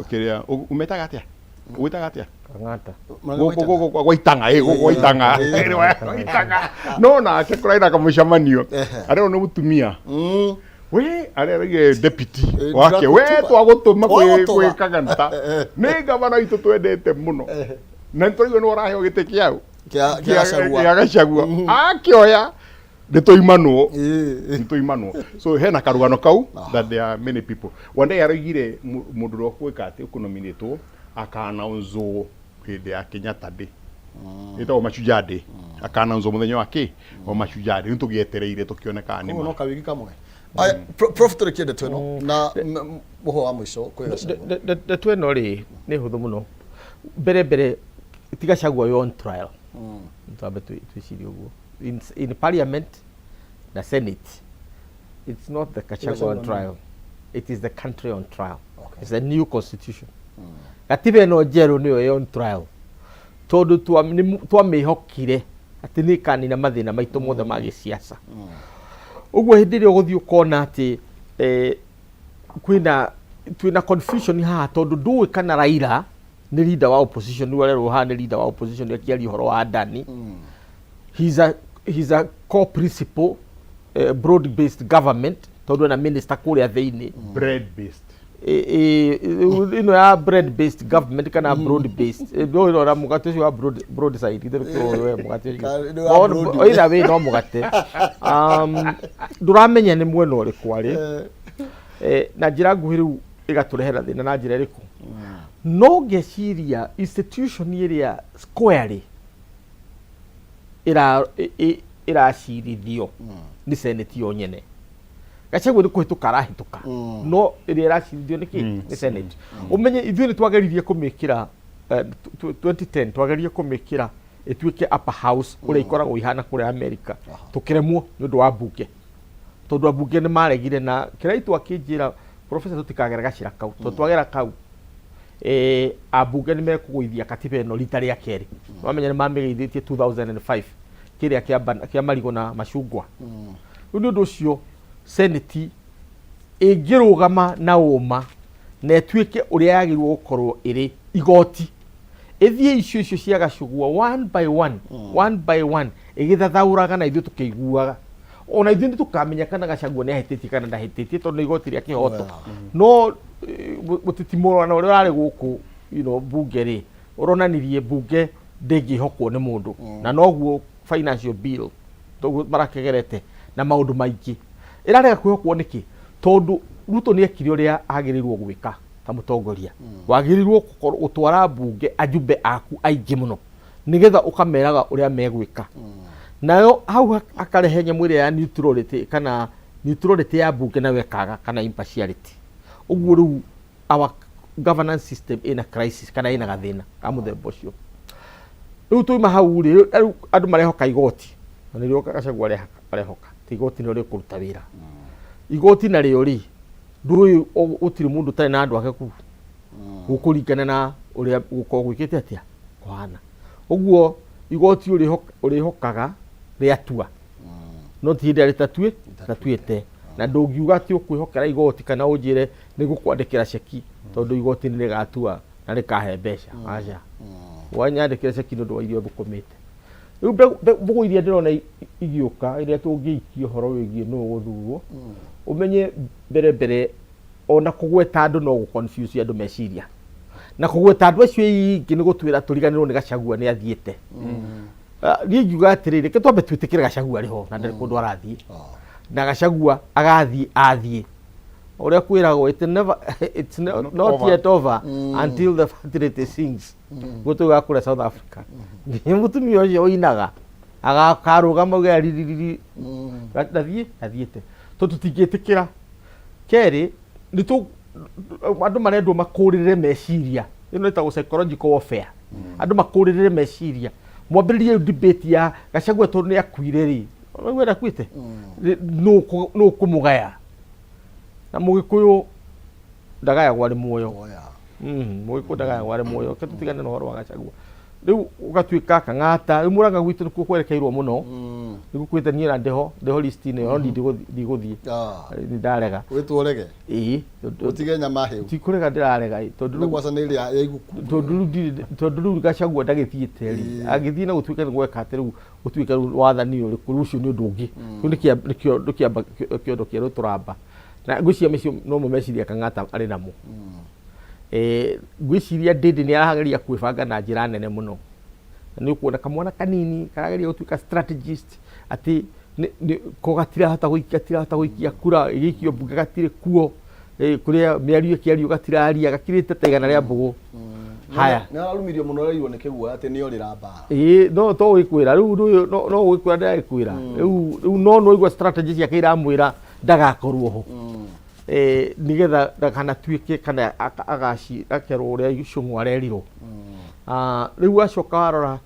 Speaker 2: Kĩrĩa umetaga atĩa, wĩtaga atĩa?
Speaker 3: Kang'ata.
Speaker 2: Gũkũ gũkũ gwa Itang'a, ĩ gũkũ gwa Itang'a. Gwa Itang'a no nake kũraina kamũcemanio, arerwo nĩ mũtumia we areraire deputy wake we twagũtũma kwĩ
Speaker 1: Twagũtũma.
Speaker 2: Kwĩ Kang'ata nĩ gavana witũ twendete mũno, na nĩ tũraigua nĩ ũraheo gĩtĩ kĩau.
Speaker 1: Kĩa Gachagua.
Speaker 2: Kĩa Gachagua akĩoya nĩ tũimanwo, nĩ tũimanwo. So hena karũgano kau that there are many people. One day aroigire mũndũ ũrĩa ũkwĩka atĩ ũkũnominĩtwo akanaunzwo hĩndĩ ya Kenyatta Day, ĩtagwo Mashujaa Day, akanaunzwo mũthenya wa kĩ wa Mashujaa Day. Nĩ tũgĩetereire tũkĩone kana nĩ
Speaker 1: Koguo
Speaker 2: ma.
Speaker 1: No kawiki kamwe. Aya, Prof, tũrĩkie ndeto ĩno na mũhwo wa mũico kwĩ Gachagua.
Speaker 3: Ndeto ĩno rĩ, nĩ hũthũ mũno. Mbere mbere ti Gachagua wĩ on trial, twambe twĩcirie ũguo. In parliament na senate, it's not the Gachagua on
Speaker 1: Gachagua, no.
Speaker 3: trial, it is the country on trial. It's a new constitution, gatiba ĩno njerũ nĩyo ĩ on trial, tondũ twamĩhokire atĩ nĩ ĩkanina mathĩna maitũ mothe ma gĩciaca. Ũguo hĩndĩ ĩrĩa ũgũthiĩ ũkona atĩ kwĩna twĩna confusion haha, tondũ ndũĩ kana Raila nĩ leader wa opposition, rĩu arerwo haha nĩ leader wa opposition akĩaria ũhoro wa Adani. He's a core principle, broad based government, tondũ ena minister kũrĩa thĩinĩ.
Speaker 2: Bread based.
Speaker 3: Ĩno ya bread based government kana broad based, ndũĩ ona mũgate ũcio wa broad side ithe tũĩ we mũgate ũcio.
Speaker 1: Nĩ wa broad.
Speaker 3: Either way no mũgate, ndũramenya nĩ mwena ũrĩkũ arĩ. Na njĩra nguhĩ rĩu ĩgatũrehera thĩna na njĩra ĩrĩkũ? No ngeciria institution ĩrĩa squarely ĩracirithio nĩ senate yo nyene. Gachagua nĩ kũhĩtũka arahĩtũka, no ĩrĩa ĩracirithio nĩ kĩ? Nĩ senate. Ũmenye ithuĩ nĩ twageririe kũmĩkĩra, 2010 twageririe kũmĩkĩra ĩtuĩke upper house ũrĩa ikoragwo ihana kũrĩa America, tũkĩremwo nĩ ũndũ wa mbunge, tondũ ambunge nĩ maregire na kĩraitũ akĩnjĩra, "Professor, tũtikagera gacĩra kau, tondũ twagera kau, ambunge nĩ mekũgũithia katiba ĩno rita rĩa kerĩ." Wamenya nĩ mamĩgĩithĩtie 2005 kĩrĩa kĩa marigũ na macungwa. Rĩu nĩ ũndũ ũcio senate ĩngĩrũgama na ũma na ĩtuĩke ũrĩa yagĩrĩirwo gũkorwo ĩrĩ igoti, ĩthiĩ icio cia Gachagua one by one, one by one, ĩgĩthathaũraga na ithuĩ tũkĩiguaga, ona ithuĩ nĩ tũkamenya kana Gachagua nĩ ahĩtĩtie kana ndahĩtĩtie, tondũ nĩ igoti rĩa kĩhoto. No mũtitimũrano ũrĩa ũrarĩ gũkũ bunge rĩ, ũronanirie bunge ndĩngĩhokwo nĩ mũndũ, na noguo financial bill toguo marakegerete na maũndũ maingĩ ĩrarega kwĩhokwo. Nĩkĩ? Tondũ Ruto nĩ ekire ũrĩa agĩrĩirwo gwĩka ta mũtongoria, wagĩrĩirwo gũkorwo gũtwara mbunge ajumbe aku aingĩ mũno nĩgetha ũkameraga ũrĩa megwĩka. Nayo hau akarehe nyamũ ĩrĩa ya neutrality kana Neutrality ya mbunge nayo ĩkaga kana impartiality. Ũguo rĩu our governance system ĩna crisis kana ĩna gathĩna ka mũthemba ũcio. Rĩu twauma hau rĩ, rĩu andũ marehoka igoti, na nĩrĩo Gachagua arehoka atĩ igoti nĩrĩo rĩkũruta wĩra. Igoti narĩo rĩ, ndũĩ gũtirĩ mũndũ ũtarĩ na andũ ake kũu, gũkũringana na ũrĩa gũkoragwo gwĩkĩte atĩa kũhana. Ũguo igoti ũrĩhokaga rĩatua, no ti hĩndĩ ĩrĩa rĩtatuĩte. Na ndũngiuga atĩ ũkwĩhokera igoti kana ũnjĩre nĩ ngũkwandĩkĩra ceki, tondũ igoti nĩ rĩgatua na rĩkahe mbeca. Aca. Wanyandĩkĩra ceki nĩ ũndũ wa irio thũkũmĩte. Rĩu mbũgũ iria ndĩrona igĩũka iria tũngĩikia ũhoro wĩgiĩ nũ ũgũthurwo, ũmenye mbere mbere ona kũgweta andũ no gũ confuse andũ meciria. Na kũgweta andũ acio aingĩ nĩ gũtwĩra tũriganĩrwo nĩ Gachagua nĩ athiĩte. Niĩ ingiuga atĩrĩrĩ, reke twambe twĩtĩkĩre Gachagua arĩ ho na ndarĩ kũndũ arathiĩ. Na Gachagua agathiĩ athiĩ. Ũrĩa kwĩragwo it never, it's not, not
Speaker 2: over.
Speaker 3: yet over until the fertility sings. Guo tugaga kũrĩa South Africa. Nginya mũtumia ũcio ũinaga agakarũgama auge ririri ndathiĩ athiĩte. Tondũ tũtingĩtĩkĩra. Kerĩ, nĩ tũ andũ marendwo makũrĩrĩre meciria. Ĩno ĩtagwo psychological warfare. Andũ makũrĩrĩre meciria. Mwambĩrĩrie rĩu debate ya Gachagua tondũ nĩ akuire rĩ. Ũraigua ndakuĩte? Nũ ũkũmũgaya? Na Mũgĩkũyũ ndagayagwo arĩ muoyo. Mũgĩkũyũ ndagayagwo arĩ muoyo. Reke tũtigane na ũhoro wa Gachagua. Rĩu ũgatuĩka Kang'ata, rĩu Mũrang'a gwitũ nĩkuo kwerekeirwo mũno. Nĩkuo kwĩte niĩ ona ndĩho, ndĩho list-inĩ ĩyo, no ndigũthiĩ. Nĩ ndarega.
Speaker 1: Wĩtwo ũrege?
Speaker 3: Ĩĩ.
Speaker 1: Ũtige nyama hĩu?
Speaker 3: Ti kũrega ndĩrarega ĩ, tondũ rĩu
Speaker 1: Kwaca nĩ ĩrĩa ya iguku.
Speaker 3: Tondũ rĩu ndirĩ, tondũ rĩu Gachagua ndagĩthiĩte rĩ, angĩthiĩ na gũtuĩke nĩ gweka atĩ rĩu gũtuĩke rĩu wathani ũrĩkũ, rĩu ũcio nĩ ũndũ ũngĩ. Rĩu nĩ kĩamba kĩondo kĩerũ tũramba. Na ngwĩciria macio nomo meciria Kang'ata arĩ namo. Ngwĩciria Ndindi nĩ arageria kwĩbanga na njĩra nene mũno. Na nĩ ũkuona kamwana kanini karageria gũtuĩka strategist atĩ ko gatirahota gũikia, gatirahota gũikia kura, ĩgĩikio mbunge gatirĩ kuo, kũrĩa mĩario ĩkĩario gatiraria, gakirĩte ta igana rĩa mbũgũ. Haya.
Speaker 1: Nĩ ararumirio mũno arerirwo nĩ kĩguoya atĩ nĩ orĩra mbara.
Speaker 3: Ĩĩ, no to gwĩkwĩra rĩu ũndũ ũyũ no gwĩkwĩra ndĩragĩkwĩra. Rĩu no nĩwaigua strategy ciake iramwĩra ndagakorwo ho. Nĩgetha ndakanatuĩke kana akerwo ũrĩa Icũng'wa arerirwo. Rĩu wacoka warora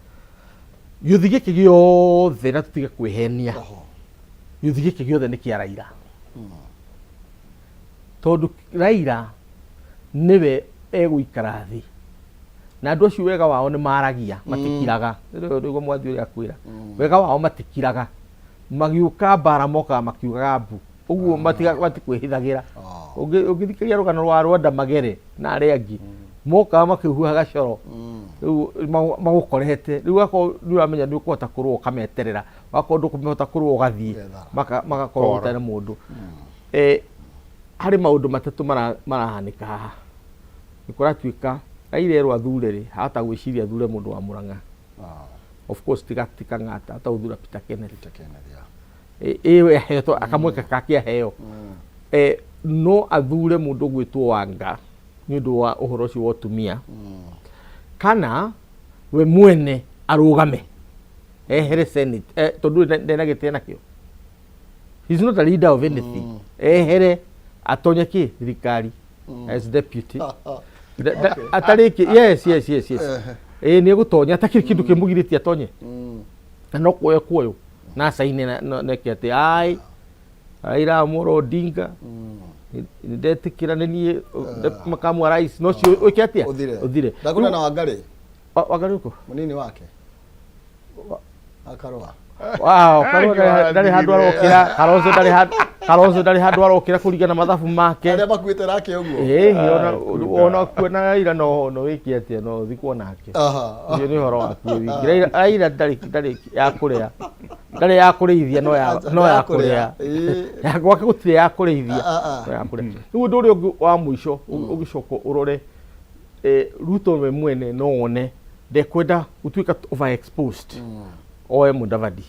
Speaker 3: gĩũthi gĩkĩ gĩothe na tũtige kwĩhenia, gĩũthi gĩkĩ gĩothe nĩ kĩa Raila. Tondũ Raila nĩwe egũikara thĩ na andũ acio wega wao nĩ maragia, matikiraga. Nĩguo mwathi ũrĩa akwĩra, wega wao matikiraga. Magiũka mbara mokaga makiugaga mbu. Ũguo matikwĩhithagĩra. Ũngĩthikĩrĩria rũgano rwa Rwanda Magere na arĩa angĩ, mokaga makĩhuhaga coro. Rĩu magũkorete. Rĩu akorwo nĩ ũramenya nĩ ũkũhota kũrũa ũkameterera, wakorwo ndũkũhota kũrũa ũgathiĩ, magakorwo
Speaker 2: Kora.
Speaker 3: ũtarĩ mũndũ. Harĩ maũndũ matatũ marahanĩka haha. Nĩ kũratuĩka Raila erwo athure rĩ, ahota gwĩciria athure mũndũ wa Mũrang'a. Of course ti Kang'ata, ahota gũthura Peter Kenneth.
Speaker 1: Peter Kenneth, yeah.
Speaker 3: Ĩyo ahetwo akamweka kake aheo. No athure mũndũ ũgwĩtwo Wanga nĩ ũndũ wa ũhoro ũcio wa ũtumia. Kana we mwene arũgame ehere Senate, tondũ ndena gĩtĩ enakĩo. He's not a leader of anything. Ehere atonye kĩ thirikari as deputy. Atarĩki, yes, yes, yes, yes. Nĩ egũtonya atakĩrĩ kĩndũ kĩmũgirĩtie atonye. Na no kuoyo kuoyo na caine na eke atĩ ai Raila Amolo Odinga nĩ ndetĩkĩra nĩ niĩ makamu wa rais, no cio ũke atĩa?
Speaker 1: Ũthire.
Speaker 3: Ũthire.
Speaker 1: Ndakuna na Wangarĩ.
Speaker 3: Wangarĩ ũkũ?
Speaker 1: Mũnini wake. Akarũa.
Speaker 3: Wow, Karũa ndarĩ handũ arokĩra, Kalonzo ndarĩ handũ, Kalonzo ndarĩ handũ arokĩra kũringana mathabu make.
Speaker 1: Arĩa makuĩte nake ũguo.
Speaker 3: Ĩĩ, ona kuona Raila no wĩke atĩa, no ũthikwo nake. Ũcio nĩ ũhoro waku wĩ wiki. Raila ndarĩ ya kũrĩa. Ndarĩ ya kũrĩithia, no ya kũrĩa. Ya gwake gũtirĩ ya kũrĩithia, no ya kũrĩa. Rĩu ũndũ ũrĩa ũngĩ wa mũico ũgĩcoka ũrore, Ruto we mwene no wone ndekwenda gũtuĩka overexposed. Oe Mudavadi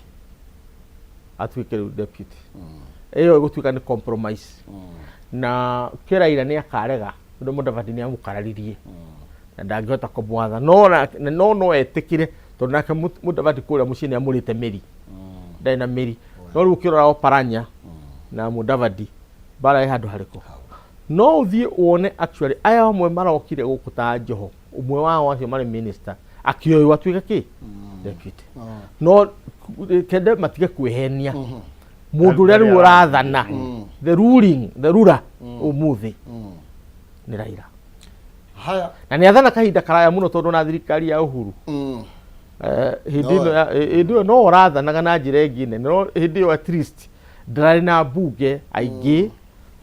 Speaker 3: atuĩke rĩu deputy. Ĩyo ĩgũtuĩka nĩ compromise. Na ke Raila nĩ akarega tondũ Mudavadi nĩ amũkararirie. Na ndangĩhota kũmwatha. No no etĩkĩre tondũ nake Mudavadi kũrĩa mũciĩ nĩ amũrĩte mĩri. Ndarĩ na mĩri. No rĩu ũkĩrora Oparanya Na Mudavadi mbara ĩ handũ harĩkũ? No ũthiĩ wone actually aya amwe marokire gũkũ ta Joho, ũmwe wao acio marĩ minister akĩoywo atuĩke kĩ deputy. No kende matige kwĩhenia mũndũ ũrĩa rĩu ũrathana, the ruling, the ruler ũmũthĩ nĩ Raila.
Speaker 1: Haya.
Speaker 3: Na nĩ athana kahinda karaya mũno tondũ na thirikari ya Uhuru hĩndĩ ĩno hĩndĩ ĩyo no ũrathanaga na njĩra ĩngĩ nene, no hĩndĩ ĩyo at least ndararĩ na mbunge aingĩ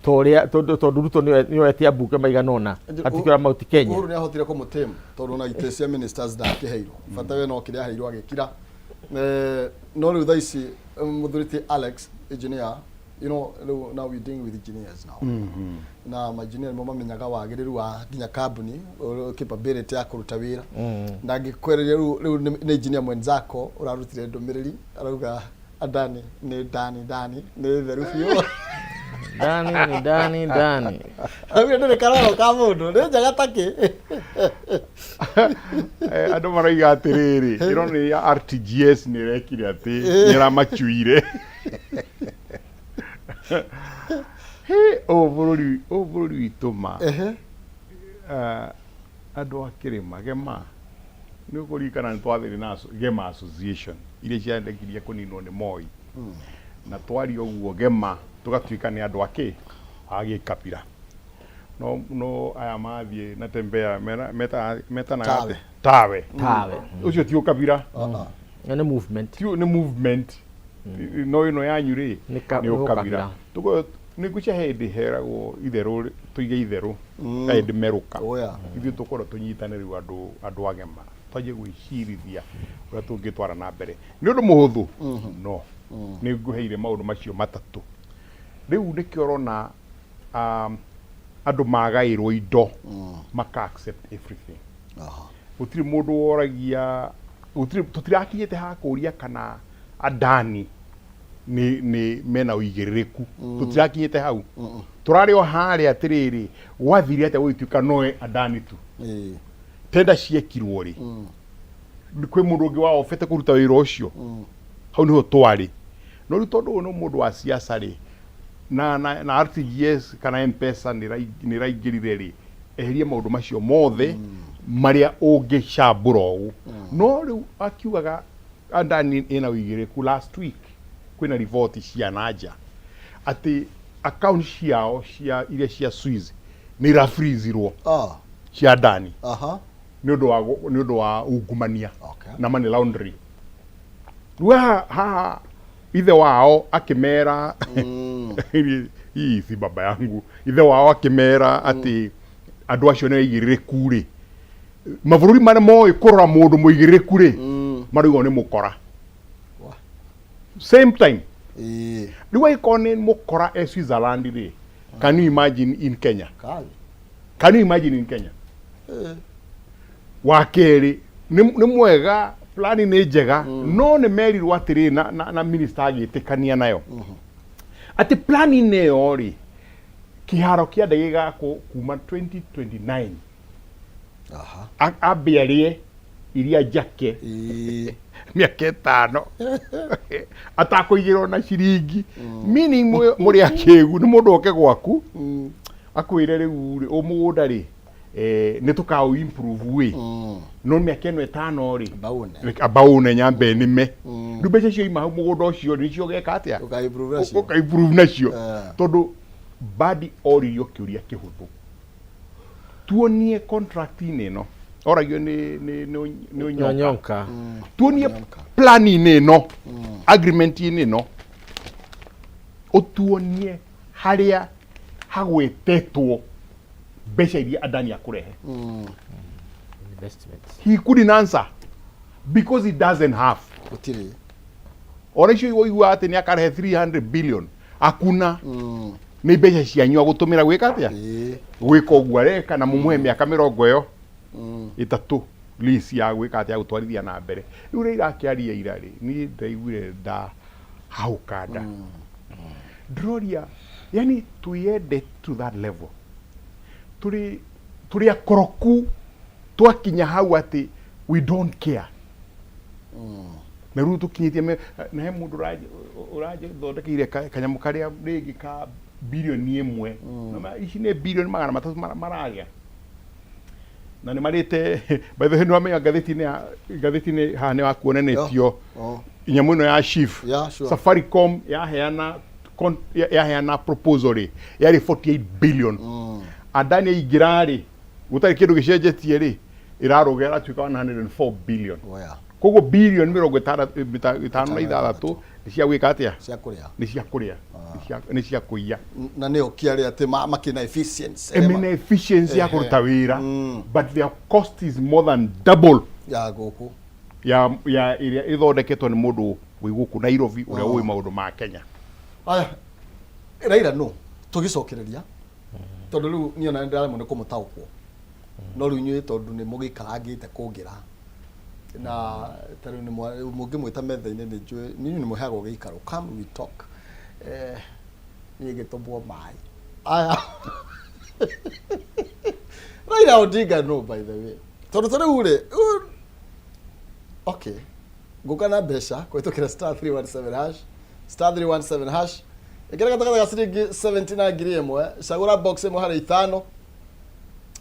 Speaker 3: ta ũrĩa tondũ Ruto nĩoete ambunge maigana ũna atikĩra Mount Kenya.
Speaker 1: Uhuru nĩ ahotire kũmũtame tondũ ona itĩ cia ministers ndakĩheirwo, bata we no kĩrĩa aheirwo agĩkira. No rĩu thaa ici mũthuri ti Alex engineer, rĩu now we dealing with engineers now, na ma engineer nĩmo mamenyaga wagĩrĩru wa nginya kambuni, capability ya kũruta wĩra. Na ngĩkwereria rĩu nĩ engineer mwenzako ũrarutire ndũmĩrĩri arauga Adani nĩ Dani, Dani nĩ theru biũ.
Speaker 3: Dani ni Dani Dani.
Speaker 1: Augire ndĩrĩ karoro ka mũndũ, nĩ njega takĩ.
Speaker 2: Andũ marauga atĩrĩrĩ, ĩno nĩ ya RTGS, nĩ ĩrekire atĩ nĩ ĩramacuire. Hĩ, ũyũ bũrũri witũ ma. Andũ a kĩrĩma gema nĩ ũkũririkana nĩ twathire na Gema Association iria ciandekirie kũninwo nĩ Moi, na twaria ũguo Gema tũgatuĩka nĩ andũ akĩ a gĩkabira, no aya mathiĩ na tembea metanaga
Speaker 1: Tawe.
Speaker 2: atĩ tawe.
Speaker 3: Tawe.
Speaker 2: Ũcio ti ũkabira.
Speaker 3: Ĩyo nĩ movement.
Speaker 2: Ti nĩ movement, no ĩno yanyu rĩ
Speaker 3: Nĩ
Speaker 2: nĩ ũkabira.
Speaker 3: Ũkabira.
Speaker 2: Nĩ ngwĩcia hĩndĩ heragwo itherũ, tũige itherũ hĩndĩ merũka.
Speaker 1: Oya.
Speaker 2: Ithuĩ tũkorwo tũnyitane rĩu andũ agema twanjie gwĩcirithia ũrĩa tũngĩtwara na mbere. Nĩ ũndũ mũhũthũ, no nĩ ngũheire maũndũ macio matatũ. Rĩu nĩkĩo ũrona andũ magaĩrwo indo maka accept everything. Gũtirĩ mũndũ woragia, gũtirĩ, tũtirakinyĩte ha kũria kana Adani nĩ mena ũigĩrĩrĩku. Tũtirakinyĩte hau, tũrarĩ o harĩa atĩrĩrĩ, gwathire atĩa gũgĩtuĩka noe Adani tu? Tenda ciekirwo rĩ, kwĩ mũndũ ũngĩ waobete kũruta wĩra ũcio? Hau nĩho twarĩ. No rĩu tondũ ũyũ nĩ mũndũ wa siasa rĩ, na RTGS kana M-Pesa nĩ ĩraingĩrire rĩ, eherie maũndũ macio mothe marĩa ũngĩcambũra ũũ. No rĩu akiugaga Adani ĩna ũigĩrĩrĩku. Last week kwĩna riboti cia nanja atĩ account ciao cia iria cia Swiss nĩ irafreezirwo cia Adani nĩ ũndũ wa ungumania na money laundering. Rĩu haha ithe wao akĩmera, hii si baba yangu, ithe wao akĩmera atĩ andũ acio nĩ aigĩrĩrĩku rĩ, mabũrũri marĩa moĩ kũrora mũndũ mũigĩrĩrĩku rĩ, marauga nĩ mũkora. Same time rĩu angĩkorwo nĩ mũkora e Switzerland rĩ, can you imagine in Kenya?
Speaker 1: Kali.
Speaker 2: Can you imagine in Kenya? Wa kerĩ, nĩ mwega, plani nĩ njega, no nĩ merirwo atĩrĩ na minister agĩtĩkania nayo atĩ plani-inĩ ĩyo rĩ, kĩharo kĩa ndege gĩgakwo kuma 2029. Ambe arĩe iria njake mĩaka 5 atakũigĩrwo na ciringi, meaning mũrĩ akĩgu nĩ mũndũ oke gwaku akwĩre rĩu rĩ ũ mũgũnda rĩ, nĩ tũkaũ improve wĩ no mĩaka ĩno 5 rĩ.
Speaker 1: Baune.
Speaker 2: Abaune nyambe nĩme. Rĩu mbeca icio ima hau mũgũnda ũcio rĩ, nĩcio ũgeka atĩa?
Speaker 1: Ũka-improve nacio.
Speaker 2: Ũka-improve nacio. Tondũ Badi oririo kĩũria kĩhũthũ, tuonie contract-inĩ ĩno, oragio nĩ Onyonka.
Speaker 3: Onyonka.
Speaker 2: Tuonie
Speaker 1: Onyonka.
Speaker 2: plan-inĩ ĩno, agreement-inĩ ĩno, ũtuonie harĩa hagwetetwo mbeca iria Adani akũrehe.
Speaker 3: Investments.
Speaker 2: He couldn't answer because he doesn't have.
Speaker 1: Gũtirĩ.
Speaker 2: Ona icio ũiguaga atĩ nĩ akarehe 300 billion, akuna nĩ mbeca cianyu agũtũmĩra gwĩka atĩa? Gwĩka ũguo areka na mũmũhe mĩaka mĩrongo ĩyo ĩtatũ lease ya gwĩka atĩa, gũtwarithia na mbere. Rĩu rĩrĩa irakĩaria ira rĩ, niĩ ndaiguire ndahahũka nda, ndĩroria, yani twĩyende to that level, tũrĩ akoroku twakinya hau atĩ we don't care. Na rĩu tũkinyĩtie na he mũndũ ũranjĩthondekeire kanyamũ karĩa rĩngĩ ka 1 bilioni. Na ici nĩ 300 bilioni maragĩa na nĩ marĩte. By the way, nĩ wamenya ngathĩti-inĩ ngathĩti-inĩ haha nĩ wakuonanĩtio nyamũ ĩno ya SHIF. Safaricom yaheana yaheana proposal rĩ, yarĩ 48 billion. Adani aingĩra rĩ, gũtarĩ kĩndũ gĩcenjetie rĩ, ĩrarũga ĩratuĩka 104 billion. Koguo 56 bilioni nĩ cia gwĩka atĩa?
Speaker 1: Cia kũrĩa.
Speaker 2: Nĩ cia kũrĩa, nĩ cia kũiya.
Speaker 1: Na nĩo kĩarĩ atĩ makĩna efficiency.
Speaker 2: Mena efficiency ya kũruta wĩra, but their cost is more than double
Speaker 1: ya gũkũ.
Speaker 2: Ya ĩrĩa ĩthondeketwo nĩ mũndũ wĩ gũkũ Nairobi ũrĩa ũĩ maũndũ ma Kenya.
Speaker 1: Aya, Raila no tũgĩcokereria, tondũ rĩu niĩ ona nĩndĩraremwo nĩ kũmũtaũkwo, no rĩu inyuĩ tondũ nĩ mũgĩikarangĩte kũngĩra na ta rĩu nĩ mũngĩmwĩta metha-inĩ, nĩ njũĩ niĩ nĩ mũheagwo gĩikaro. Come we talk. Niĩ ngĩtũmbwo maĩ. Aya, Raila Odinga no, by the way, tondũ ta rĩu rĩ okay, ngũka na mbeca kũhĩtũkĩra *317#, *317#, ĩkĩra gatagatĩ ga ciringi 70 na 1,000, cagũra box ĩmwe harĩ ithano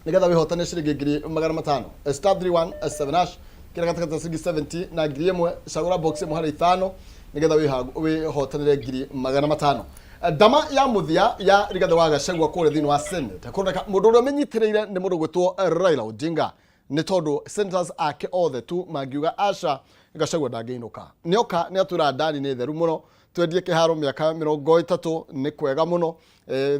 Speaker 1: nĩgetha wĩhotane ciringi 500,000. *317#, ĩkĩra gatagatĩ ga ciringi 70 na 1,000, cagũra box ĩmwe harĩ ithano nĩgetha wĩhotanĩre 500,000. Ndama ya mũthia ya Rigathĩ wa Gachagua kũrĩa thĩinĩ wa Senate, kũroneka mũndũ ũrĩa ũmĩnyitĩrĩire nĩ mũndũ ũgwĩtwo Raila Odinga, nĩ tondũ senators ake othe tu mangiuga aca, Gachagua ndangĩinũka. Nĩoka nĩ atwĩra ndani nĩ theru mũno, twendie kĩharo mĩaka 30 nĩ kwega mũno.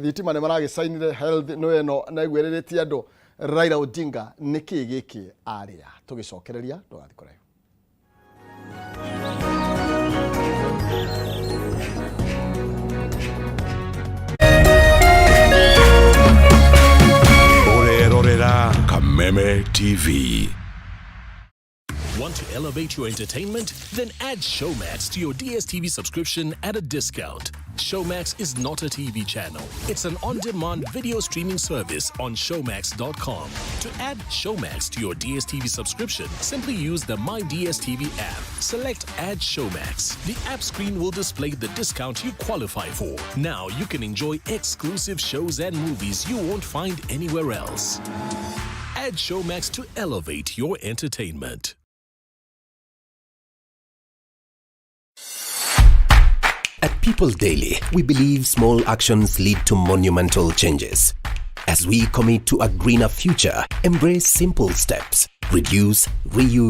Speaker 1: Thitima nĩ maragĩcainire, health nĩ ĩno na ĩguĩrĩrĩtie andũ. Raila Odinga nĩ kĩĩ gĩkĩ arĩa tũgĩcokereria? Ndũgathiĩ kũraihu.
Speaker 4: Ũrerorera Kameme TV.
Speaker 5: Want to elevate your entertainment? Then add Showmax to your DSTV subscription at a discount. Showmax is not a TV channel. It's an on-demand video streaming service on showmax.com. To add Showmax to your DSTV subscription, simply use the My DSTV app. Select Add Showmax. The app screen will display the discount you qualify for. Now you can enjoy exclusive shows and movies you won't find anywhere else. Add Showmax to elevate your entertainment.
Speaker 6: At People Daily, we believe small actions lead to monumental changes. As we commit to a greener future, embrace simple steps. Reduce, reuse,